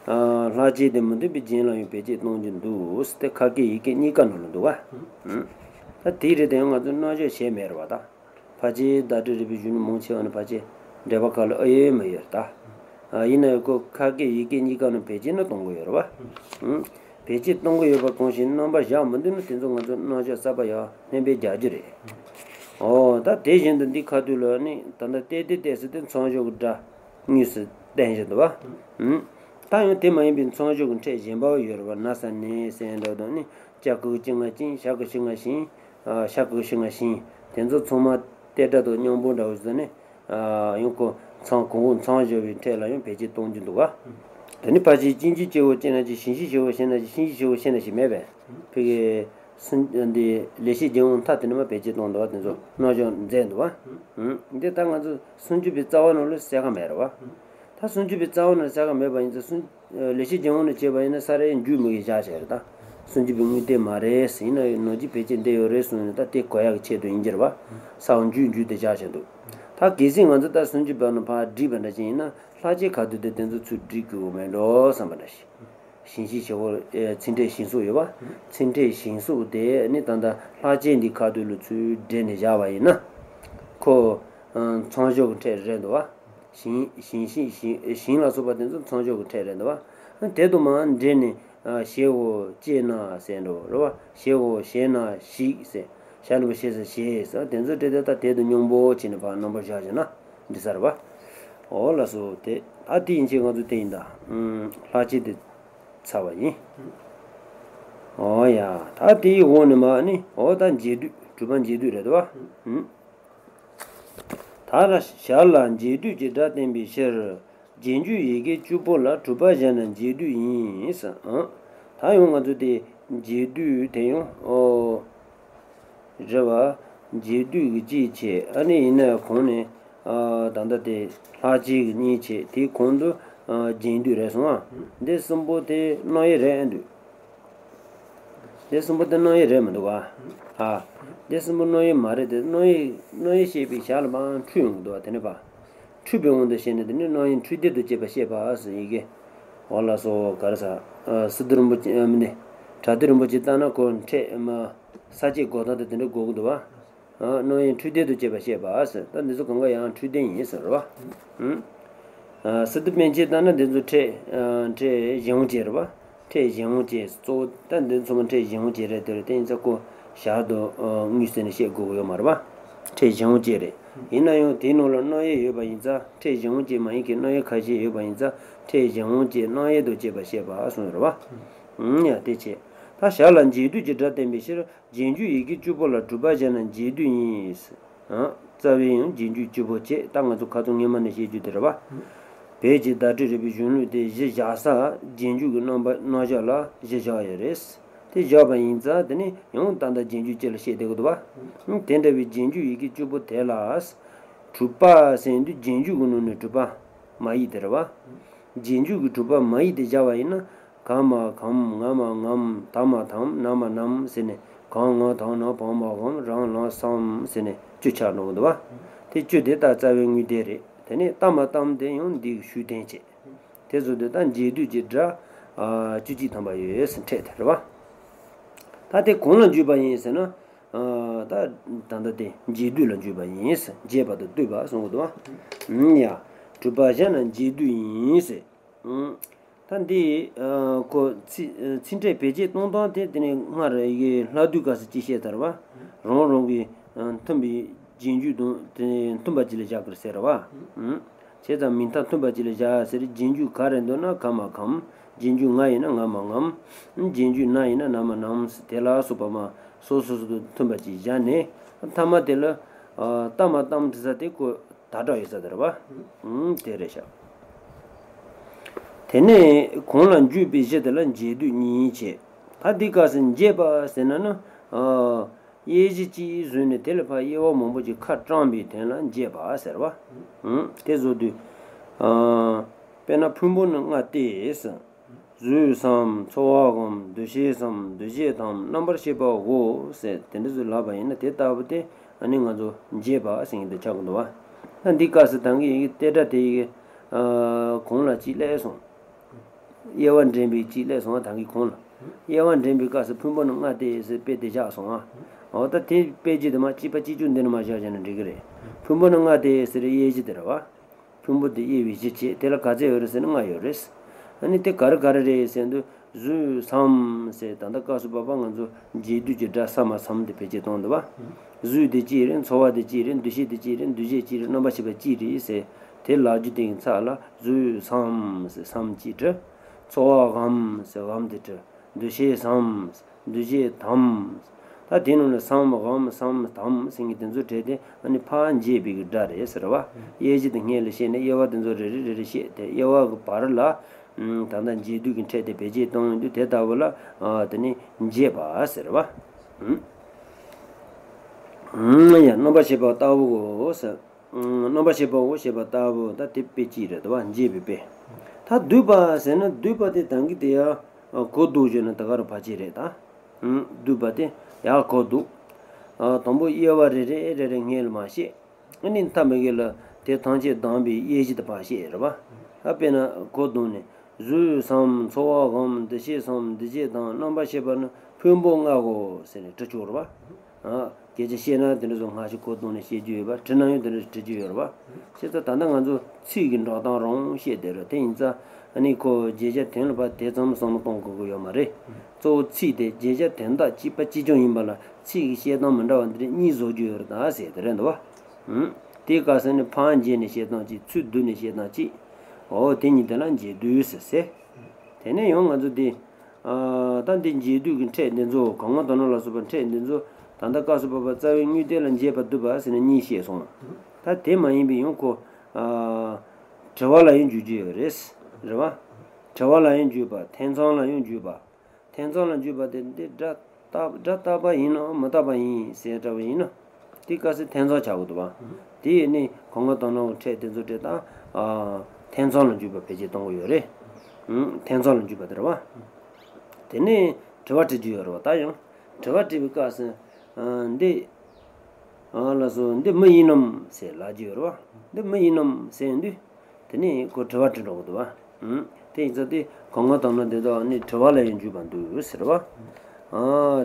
ཨ། ལྷག་བཅས་དེ་མི་མཐུན་པའི་རྒྱན་ལ་ཡང་བེད་སྤྱོད་གཏོང་རྒྱུ་འདུག་ཟེར་ཏེ་ཁ་སྐད་ཡི་གེ་གཉིས་ཀ་ནང་ལ་འདུག་བ། ད་དེ་རེད་དེ་ཡང་ང་ཚོས་རྣམ་འཇོག་བྱས་མེད་རེད་བ་ད། ཕལ་ཆེར་བརྡ་སྤྲོད་རིག་པའི་གཞུང་ནས་མང་ཆེ་བ་ནི་ཕལ་ཆེར་འགྲེལ་པ་ཁག་ལ་ཨེ་ཡོད་མ་ཡོད་ད། ཨ། ཡིན་ན་ཡང་ཁོ་ཁ་སྐད་ཡི་གེ་གཉིས་ཀ་ནང་བེད་སྤྱོད་ནི་གཏོང་གི་ཡོད་རེད་བ། ཨང་། བེད་སྤྱོད་གཏོང་གི་ཡོད་པ་གང་ཞིག་རྣམ་པར་བཞག་མི་འདུག་ན་དེ་ཚོ་ང་ཚོ་རྣམ་འཇོག་གསར་པ་ཡང་སྣོན་པ་རྒྱག་རྒྱུ་རེད། ཨོ། ད་དེ་བཞིན་དུ་འདི་ཁ་ཐུག་ལ་ནི་ད་ལྟ་ཏེ་ཏེ་ཏེ་ཟེར་དེ་མཚམས་འཇོག་གི་སྒྲ་དངོས་སུ་བསྟན་བཞིན་འདུག་བ། ཨང་། ད་ཡང་དེ་མ་ཡིན་པའི་མཚམས་འཇོག་གི་ཕྲད་གཞན་པ་ཡོད་རེད་བ། ན་ས་ནས་ཟེར་འདྲ་དང་ནི། ཅ་གི་གུ་ཅི་ང་ཅིང་། ཞ་གི་གུ་ཤི་ང་ཤིང་། ཨ། ཤ་གི་གུ་ཤི་ང་ཤིང་། དེ་ཚོ་ཚང་མ་ཏེ་སྒྲ་དང་མཉམ་པོ་འདྲ་བོ་ཟེར་ནས། ཨ། ཡང་ཁོ་མཚམས། གོང་གོང་མཚམས་སྦྱོར་བའི་ཕྲད་ལ་ཡང་བེད་སྤྱོད་གཏོང་རྒྱུ་འདུག་ག་དེ་ནི་ཕལ་ཆེར་ཅིན་ཅི་ཅི་འོ་ཅི་ན་ཅི། ཞིན་ཤི་ཞི་འོ་ཤི་ན་ཅི། ཤིན་ཤི་ཞི་འོ་ཤི་ན་ཞི་མེད་པས། ཕ་གི་སུན། འདི་ལེགས་བཤད་ལྗོན་དབང་མཐའ་དེ་ནི་མ་བེད་སྤྱོད་གཏོང་འདུག་བ། དེ་ཚོ་རྣམ་འཇོག་མཛད་འདུག་བ། འདི་ད་ང་ཚོ་སུམ་ཅུ་པའི་རྩ་བ་ནང་ལ་གསལ་ཁ་མེད་རེད་བ། ད་སུམ་ཅུ་པའི་རྩ་བ་ནང་གསལ་ཁ་མེད་པ་ཡིན་ཙང་སུམ། ལེགས་བཤད་ལྗོན་དབང་ནས་བྱས་པ་ཡིན་ན་ས་རའི་མཇུག་མི་གི་བཞག་བྱས་རེད་ད། སུམ་ཅུ་པའི་དངོས་བསྟན་མ་རེད་ཟེར། ཡིན་ན་ནང་གི་བེད་སྤྱོད་འདི་ཡོད་རེད་གསུངས་ནས་ད་དེ་གོ་ཡག་གི་ཆེད་དུ་ཡིན་གྱི་རེད་བ། ས་འོག་མཇུག་མཇུག་དེ་བཞག་བྱས་འདུག་ད་གལ་སྲིད་ང་ཚོ་ད་སུམ་ཅུ་པ་ནང་ཕར་བསྒྲིགས་པ་འདྲ་ཅིག་ཡིན་ན་ལྷག་བཅས་ཁ་ཐུག་དེ་དེ་ཚོ་ཚུར་བསྒྲིགས་དགོས་མེད་འགྲོ་བསམ་པ་འདྲ་ཞིག་ཞིང་ཤིང་བྱེད་པོ། ཨེ། ཚིག་ཕྲད་ཞིང་སོགས་ཡོད་པ། ཚིག་ཕྲད་ཞིང་སོགས་དེ་ནི་ད་ལྟ་ལྷག་བཅས་འདི་ཁ་ཐུག་ལ་ཚུར་སྦྲེལ་ནས་བཞག་པ་ཡིན་ན། ཁོ། ཨ། མཚམས་སྦྱོར་གྱི་ཕྲད་རེད་འདུག་བ། ཞིང་། ཞིང་ཤིང་། ཞིང་། ཞིང་ལ་སོགས་པ་དེ་ཚོ་མཚམས་སྦྱོར་གྱི་ཕྲད་རེད་འདུག་བ། དེ་དུ་མ་འདྲེས་ནས། ཨ། ཞེའོ་ཅེ་ན་ཟེར་འགྲོ་རེད་བ། ཞེའོ་ཞེ་ན་ཞིག་ཟེར། ཞ་ལ་བ་ཞེ་ས་ཞེས་ཟེར། དེ་ཚོ་འདྲེས་ཏེ་ད་དེ་དང་མཉམ་པོ་བྱས་ནས་ཕར་རྣམ་པར་བཞག་བྱས་ན་འགྲིག་ས་རེད་བ། འོ་ལགས་སོ། དེ་ད་དེ་ཡིན་ཕྱིན་ང་ཚོ་དེ་ཡིན་ད། ཨུམ། ལྷག་བཅས་དེ། ཚར་བ་ཡིན། འོ་ཡ། ད་དེའི་འོག་ནས་མར་ནི། འོ་ད་འབྱེད་སྡུད། གྲུབ་པ་འབྱེད་སྡུད་རེད་དོ། ཨུམ། ད་ལ་ཞར་ལ་འབྱེད་སྡུད་ཀྱི་སྒྲ་བསྟན་པའི་ཕྱིར། རྗེས་འཇུག་ཡི་གེ་བཅུ་པོ་ལ་གྲུབ་པ་སྦྱར་ན་འབྱེད་སྡུད་ཡིན་ཟེར། ཨང་། ད་ཡང་ང་ཚོ་དེ་འབྱེད་སྡུད་དེ་ཡང་། ཨོ། རེད་བ། འབྱེད་སྡུད་ཀྱི་གཅིག་བྱས། ཨ་ནི་ཡིན་ན་གོང་ནས། ཨ། ད་ལྟ་དེ་ལྷག་བཅས་ཀྱི་གཉིས་བྱས། དེའི་གོང་དུ། ཨ། རྗེས་ཟློས་རེད་སོང་ཨ། འདི་གསུམ་པོ་དེ་རྣམ་དབྱེ་རེད་ཨ་འདུག་འདི་གསུམ་པོ་དེ་རྣམ་དབྱེ་རེད་མི་འདུག་ཨ། ཨ། འདི་གསུམ་པོ་རྣམ་དབྱེ་མ་རེད་དེ། རྣམ་དབྱེ། རྣམ་དབྱེ་བཤད་པའི་ཞར་ལ་མར་འཁྲུལ་ཡོང་གི་འདུག་བ། དེ་ནས་པ། འཁྲུལ་པའི་དབང་དུ་བྱས་ནས་དེ་ནི་རྣམ་དབྱེ་འཁྲུལ་སྡེབ་ཏུ་བྱེད་པ་བཤད་པ་ཟེར་ཡི་གེ། འོ་ལགས་སོ། ག་རེ་ཟ། ཨ། སི་ཏུ་རིན་པོ་ཆེ། ཨ། མི་འདི། བྲ་ཏི་རིན་པོ་ཆེ་ལྟར་ན་ཁོ་ཕྲད་མ། ས་བཅད་འགོད་སྟངས་དེ་དེ་འདྲ་འགོད་ཀྱི་འདུག་བ། རྣམ་དབྱེ་འཕྲོས་དོན་དུ་བྱས་པ་བཤད་པ་ཟེར། ད་འདི་ཚོ་གང་ག་ཡང་འཕྲོས་དོན་ཡིན་ཟེར་བ། ཨ་སི་ཏུ་པཎ་ཆེན་ལྟར་ན་འདི་ཚོ་ཕྲད་ཨ་ཕྲད་གཞན་དབང་ཅན་རེད་བ། ཕྲད་གཞན་དབང་ཅན་གཙོ་བོ་ད་འདི་ཚོ་མ་ཕྲད་གཞན་དབང་ཅན་རེད། དེ་རེད། དེ་ཡིན་ཙང་ཁོ་ཞར་དུ་ཨ་དངོས་ཟེར་ནས་བཤད་དགོས་ཀྱི་ཡོད་མ་རེད་བ། ཕྲད་གཞན་དབང་ཅན་རེད། ཡིན་ན་ཡང་དེའི་ནང་ལ་རྣམ་དབྱེ་ཡོད་པ་ཡིན་ཙང་ཕྲད་གཞན་དབང་ཅན་མ་ཡིན་གྱི་རྣམ་དབྱེ་ཁ་ཤས་ཡོད་པ་ཡིན་ཙང་ཕྲད་གཞན་དབང་ཅན་རྣམ་དབྱེ་དུ་བྱས་པ་བཤད་པ་གསུངས་ཡོད་རེད་བ། ཨང་ཡ་དེ་བྱས། ད་ཞར་ལ་འབྱེད་སྡུད་ཀྱི་སྒྲ་བསྟན་པའི་ཕྱིར། རྗེས་འཇུག་ཡི་གེ་བཅུ་པོ་ལ་གྲུབ་པ་བཞག་ན་འབྱེད་སྡུད་ཡིན། ཨ། རྩ་བའི་ཡང་རྗེས་འཇུག་བཅུ་པོ་བྱས། ད་ང་ཚོ་ཁ་སང་སྔོན་མ་ནས་བཤད་རྒྱུ་དེ་རེད་བ། བོད་ཀྱི་བརྡ་སྤྲོད་རིག་པའི་གཞུང་ལུགས་དེ་གཞི་བཞག་ས་རྗེས་འཇུག་གི་རྣམ་པ་རྣམ་གཞག་ལ་གཞི་བཞག་ཡོད་རེད། དེ་བཞག་པ་ཡིན་ཙང་དེ་ནི་ཡང་ད་ལྟ་རྗེས་འཇུག་སྤྱི་ལ་བཤད་བསྡད་ཀྱི་འདུག་བ། དེ་འདྲ་བའི་རྗེས་འཇུག་ཡི་གེ་བཅུ་པོ་དེ་ལ། གྲུབ་པ་ཟེར་དུས་རྗེས་འཇུག་གི་ནང་ནས་གྲུབ་པ་མ་ཡིག་དེ་རེད་བ། རྗེས་འཇུག་གི་གྲུབ་པ་མ་ཡིག་དེ་བཞག་པ་ཡིན་ན། ག་མ་གམ། ང་མ་ངམ། ད་མ་དམ། ན་མ་ནམ་ཟེར་ནས། གང་ང་དང་ན་བང་མ་བམ། རང་ལ་སམ་ཟེར་ནས་བཅུ་ཆགས་འགྲོ་གི་འདུག་བ། དེ་བཅུ་དེ་ད་རྩ་བའི་དངོས་བསྟན་རེད། དེ་ནས་ད་མ་དམ་དེ་ཡང་འདིའི་ཤུགས་བསྟན་བྱས། དེ་ཚོ་དེ་ད་འབྱེད་སྡུད་ཀྱི་སྒྲ་ཨ་བཅུ་གཅིག་ཐམ་པ་ཡོད་ཟེར་ཕྲད་དེ་རེད་བ། ད་དེ་གང་ལ་འཇུག་པ་ཡིན་ཟེར་ན། ཨ་ད་ད་ལྟ་དེ་འབྱེད་སྡུད་ལ་འཇུག་པ་ཡིན། འབྱེད་པ་དང་སྡུད་པ་གསུང་གི་འདུག་བ། ཡ། གྲུབ་པ་བཞག་ན་འབྱེད་སྡུད་ཡིན་ཟེར། ད་འདི་ཨ་ཁོ་ཚིག་ཚིག་ཕྲད་བེད་སྤྱོད་གཏོང་སྟངས་དེ་དེ་ནས་སྔར་ཡི་གེ་ལྷག་སྡུད་སྐབས་སུ་ཅི་བཤད་ཚར་བ། རང་རང་གི་ཨ་མཐུན་པའི་རྗེས་འཇུག་དང་དེ་མཐུན་པ་ཅིག་ལ་བཞག་དགོས་ཟེར་བ། བྱས་ཙང་མིང་མཐའ་མཐུན་པ་ཅིག་ལ་བཞག་ཟེར། རྗེས་འཇུག་ག་རེ་འདུག་ན་ག་མ་གམ། རྗེས་འཇུག་ང་ཡིན་ན་ང་མ་ངམ། རྗེས་འཇུག་ན་ཡིན་ན་ན་མ་ནམ། དེ་ལ་སོགས་པ་མ་སོ་སོ་སོ་དང་མཐུན་པ་ཅིག་བཞག་ནས། མཐའ་མ་དེ་ལ་ཨ་ད་མ་དམ་དེ་ས་དེ་ཁོ་ད་དྲག་ཡོད་ས་དེ་རེད་བ། ཨུམ་དེ་རེད་ཤག་དེ་ནས་གང་ལ་འཇུག་པའི་གཞི་དེ་ལ་འབྱེད་སྡུད་གཉིས་བྱས། ད་འདི་སྐབས་སུ་འབྱེད་པ་ཟེར་ན་ནི། ཨ་དབྱེ་གཞི་གཅིག་བཟོས་ནས་དེ་ལ་ཕར་དབྱེ་བ་མང་པོ་ཅིག་ཁ་བཀྲམ་པའི་དོན་ལ་འབྱེད་པ་ཟེར་བ། ཨུམ་དེ་བཟོ་དུས། ཨ་དཔེར་ན་ཕུང་པོ་ནི་ལྔ་སྟེ། གཟུགས་སམ། ཚོར་བའམ། འདུ་ཤེས་སམ། འདུ་བྱེད་དམ། རྣམ་པར་ཤེས་པའོ་ཟེར་དེ་འདྲ་ཚོ་ལབ་པ་ཡིན་ན། དེ་ལྟ་བུ་དེ་ཨ་ནི་ང་ཚོ་འབྱེད་པ་ཟེར་མཁན་དེ་ཆགས་ཀྱི་འདུག་བ། ད་འདི་སྐབས་སུ་ད་གིན་ཡི་གེ་ཏེ་ཏྲ་དེ་ཡི་གེ་ཨ་གོང་ལ་གཅིག་སླེབས་སོང་། དབྱེ་བ་འདྲེན་པའི་གཅིག་སླེབས་སོང་བ། ད་གིན་གོང་ལ། དབྱེ་བ་འདྲེན་པའི་སྐབས་སུ་ཕུང་པོ་ནི་ལྔ་སྟེ་ཟེར་དཔེ་དེ་བཞག་སོང་ཨ། འོ་ད་དེ་དཔེ་བརྗོད་དུ་མ་གཅིག་པ་གཅིག་གྱུར་འདི་ནི་མ་བཞག་བྱས་ན་འགྲིག་གི་རེད། ཕུང་པོ་ནི་ལྔ་སྟེ་ཟེར་དབྱེ་གཞི་དེ་རེད་བ། ཕུང་པོ་དེ་དབྱེ་བའི་གཞི་བྱས། དེ་ལ་ག་ཚད་ཡོད་རེད་ཟེར་ན་ལྔ་ཡོད་རེད། ཨ་ནི་དེ་ག་རེ་ག་རེ་རེད་ཟེར་དུས། གཟུགས་སམ་ཟེར་ད་ལྟ་སྐབས་སུ་བབ་པ་ང་ཚོ་འབྱེད་སྡུད་ཀྱི་སྒྲ་ས་མ་སམ་དེ་བེད་སྤྱོད་གཏོང་འདུག་བ། གཟུགས་དེ་གཅིག་རེད། ཚོར་བ་དེ་གཅིག་རེད། འདུ་ཤེས་དེ་གཅིག་རེད། འདུ་བྱེད་གཅིག་རེད། རྣམ་པར་ཤེས་པ་གཅིག་རེད་ཟེར། དེ་ལབ་རྒྱུ་དེ་ཡིན་ཚ་ལ། གཟུགས་སམ་ཟེར་སམ་གཅིག་བྲི། ཚོར་བའམ་ཟེར་བམ་དེ་བྲི། འདུ་ཤེས་སམ། འདུ་བྱེད་དམ། ད་དེ་ནང་ནས་སམ་བམ་སམ་དམ་ཟེར་མཁན་དེ་ཚོ་བྲིས་ཏེ་ཨ་ནི་ཕར་འབྱེད་པའི་གི་སྒྲ་རེད་ཟེར་བ། དབྱེ་གཞི་དེ་སྔོན་ལ་བཤད་ནས་དབྱེ་བ་དེ་ཚོ་རེ་རེ་རེ་རེ་བཤད་དེ། དབྱེ་བ་གི་བར་ལ་ད་ལྟ་འབྱེད་སྡུད་ཀྱི་ཕྲད་དེ་བེད་སྤྱོད་གཏོང་ཡོང་དུས་དེ་ལྟ་བུ་ལ་ཨ་དེ་ནི་འབྱེད་པ་ཟེར་བ། ཡང་རྣམ་པར་ཤེས་པ་ལྟ་བུའོ་ཟེར། རྣམ་པར་ཤེས་པའོ་ཞེས་པ་ལྟ་བུ་ད་དེ་དཔེ་གཅིག་རེད་དོ་བ། འབྱེད་པའི་དཔེ། ད་སྡུད་པ་ཟེར་ན་སྡུད་པ་དེ་ད་གིན་དེ་ཡང་གོ་བསྡུར་བྱས་ན་ད་ག་རུ་ཕལ་ཆེར་རེད་ད། སྡུད་པ་དེ་ཡང་གོ་བསྡུར། དང་པོ་དབྱེ་བ་རེ་རེ་རེ་རེ་སྔོན་ལ་མར་བཤད། ཨ་ནི་མཐའ་མ་གི་ལ་དེ་ཐམས་ཅད་བསྡམས་པའི་དབྱེ་གཞི་དེ་ཕར་བཤད་རེད་བ། ད་དཔེར་ན་གོ་བསྡུར་ནས། གཟུགས་སམ། ཚོར་བའམ། འདུ་ཤེས་སམ། འདུ་བྱེད་དམ། རྣམ་པར་ཤེས་པ་ནི་ཕུང་པོ་ལྔའོ་ཟེར་ནས་བྲི་ཆོག་རེད་བ། ཨ། སྐད་ཆ་བཤད་ན་དེ་འདྲ་ཚོ་སྔ་ཕྱི་གོ་བསྡུར་ནས་བཤད་རྒྱུ་ཡོད་པ། བྲིས་ན་ཡང་དེ་འདྲ་བྲི་རྒྱུ་ཡོད་རེད་བ། བྱས་ཙང་ད་ལྟ་ང་ཚོ་ཚིག་གི་འགྲོ་སྟངས་རང་བཤད་བསྡད་རེད། དེ་ཡིན་ཙང་ཨ་ནི་ཁོ་བརྗོད་བྱ་དོན་ལ་ཕར་དེ་ཙམ་བསམ་བློ་གཏོང་དགོས་ཀྱི་ཡོད་མ་རེད། གཙོ་བོ་ཚིག་དེ་བརྗོད་བྱ་དོན་དག་གཅིག་པ་གཅིག་རྐྱང་ཡིན་པ་ལ་ཚིག་གི་བཤད་སྟངས་མི་འདྲ་བ་འདི་འདྲ་གཉིས་བཟོ་རྒྱུ་ཡོད་རེད་ད་ཟེར་དེ་རེད་འདུག་བ། དེའི་སྐབས་སུ་ནི་ཕར་འབྱེད་ནས་བཤད་སྟངས་གཅིག་ཚུར་བསྡུས་ནས་བཤད་སྟངས་གཅིག་འོ་དེ་གཉིས་དེ་ལ་འབྱེད་སྡུད་ཟེར་ཟེར། དེ་ནས་ཡང་ང་ཚོ་འདི། ཨ་ད་འདི་འབྱེད་སྡུད་ཀྱི་ཕྲད་འདི་ཚོ་གང་གང་དང་ནང་ལ་སོགས་པ་ཕྲད་འདི་ཚོ་ད་ལྟ་སྐབས་སུ་བབ་པ་རྩ་བའི་དངོས་བསྟན་ལ་འབྱེད་པ་སྡུད་པ་ཟེར་ནས་གཉིས་བཤད་སོང་། ད་དེ་མ་ཡིན་པའི་ཡང་ཁོ། ཨ་དྲི་བ་ལ་ཡང་འཇུག་རྒྱུ་ཡོད་རེད། རེད་བ། དྲི་བ་ལ་ཡང་འཇུག་པ། ཐེ་ཚོམ་ལ་ཡང་འཇུག་པ། ཐེ་ཚོམ་ལ་འཇུག་པ་དེ་འདི་སྒྲ་རྟག་སྒྲ་རྟག་པ་ཡིན་ནམ་མི་རྟག་པ་ཡིན་ཟེར་འདྲ་བ་ཡིན་ན། དེ་སྐབས་སུ་ཐེ་ཚོམ་ཆགས་ཀྱི་འདུག་བ། དེ་ཡིན་ནི་གང་གང་དང་ནང་ཕྲད་དེ་ཚོ་བྲིས་དང་། ཨ་ཐེ་ཚོམ་ལ་འཇུག་པ་བེད་སྤྱོད་གཏོང་གི་ཡོད་རེད། ཨུམ་ཐེ་ཚོམ་ལ་འཇུག་པ་དེ་རེད་བ། དེ་ནས་དྲི་བ་དྲི་རྒྱུ་ཡོད་རེད་བ། ད་ཡང་དྲི་བ་དྲི་བའི་སྐབས་སུ། ཨ་འདི། ཨ་ལགས་སོ། འདི་མི་ཡིན་ནམ་ཟེར་ལབ་རྒྱུ་ཡོད་རེད་བ། འདི་མི་ཡིན་ནམ་ཟེར་དུས། དེ་ནས་ཁོ་དྲི་བ་དྲི་འགྲོ་གི་འདུག་བ། ཨུམ། དེ་ཡིན་ཙང་དེ་གང་གང་དང་ནང་དེ་དག་ནི་དྲི་བ་ལ་ཡང་འཇུག་པ་འདུག་ཟེར་བ། ཨ་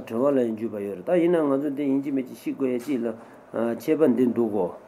དྲི་བ་ལ་ཡང་འཇུག་པ་ཡོད་རེད། ད་ཡིན་ན་ང་ཚོ་འདི་ཡིན་གཅིག་མིན་གཅིག་ཤེས་དགོས་ཡ་གཅིག་ལ། ཨ་ཆད་པ་འདི་འདུག་གོ།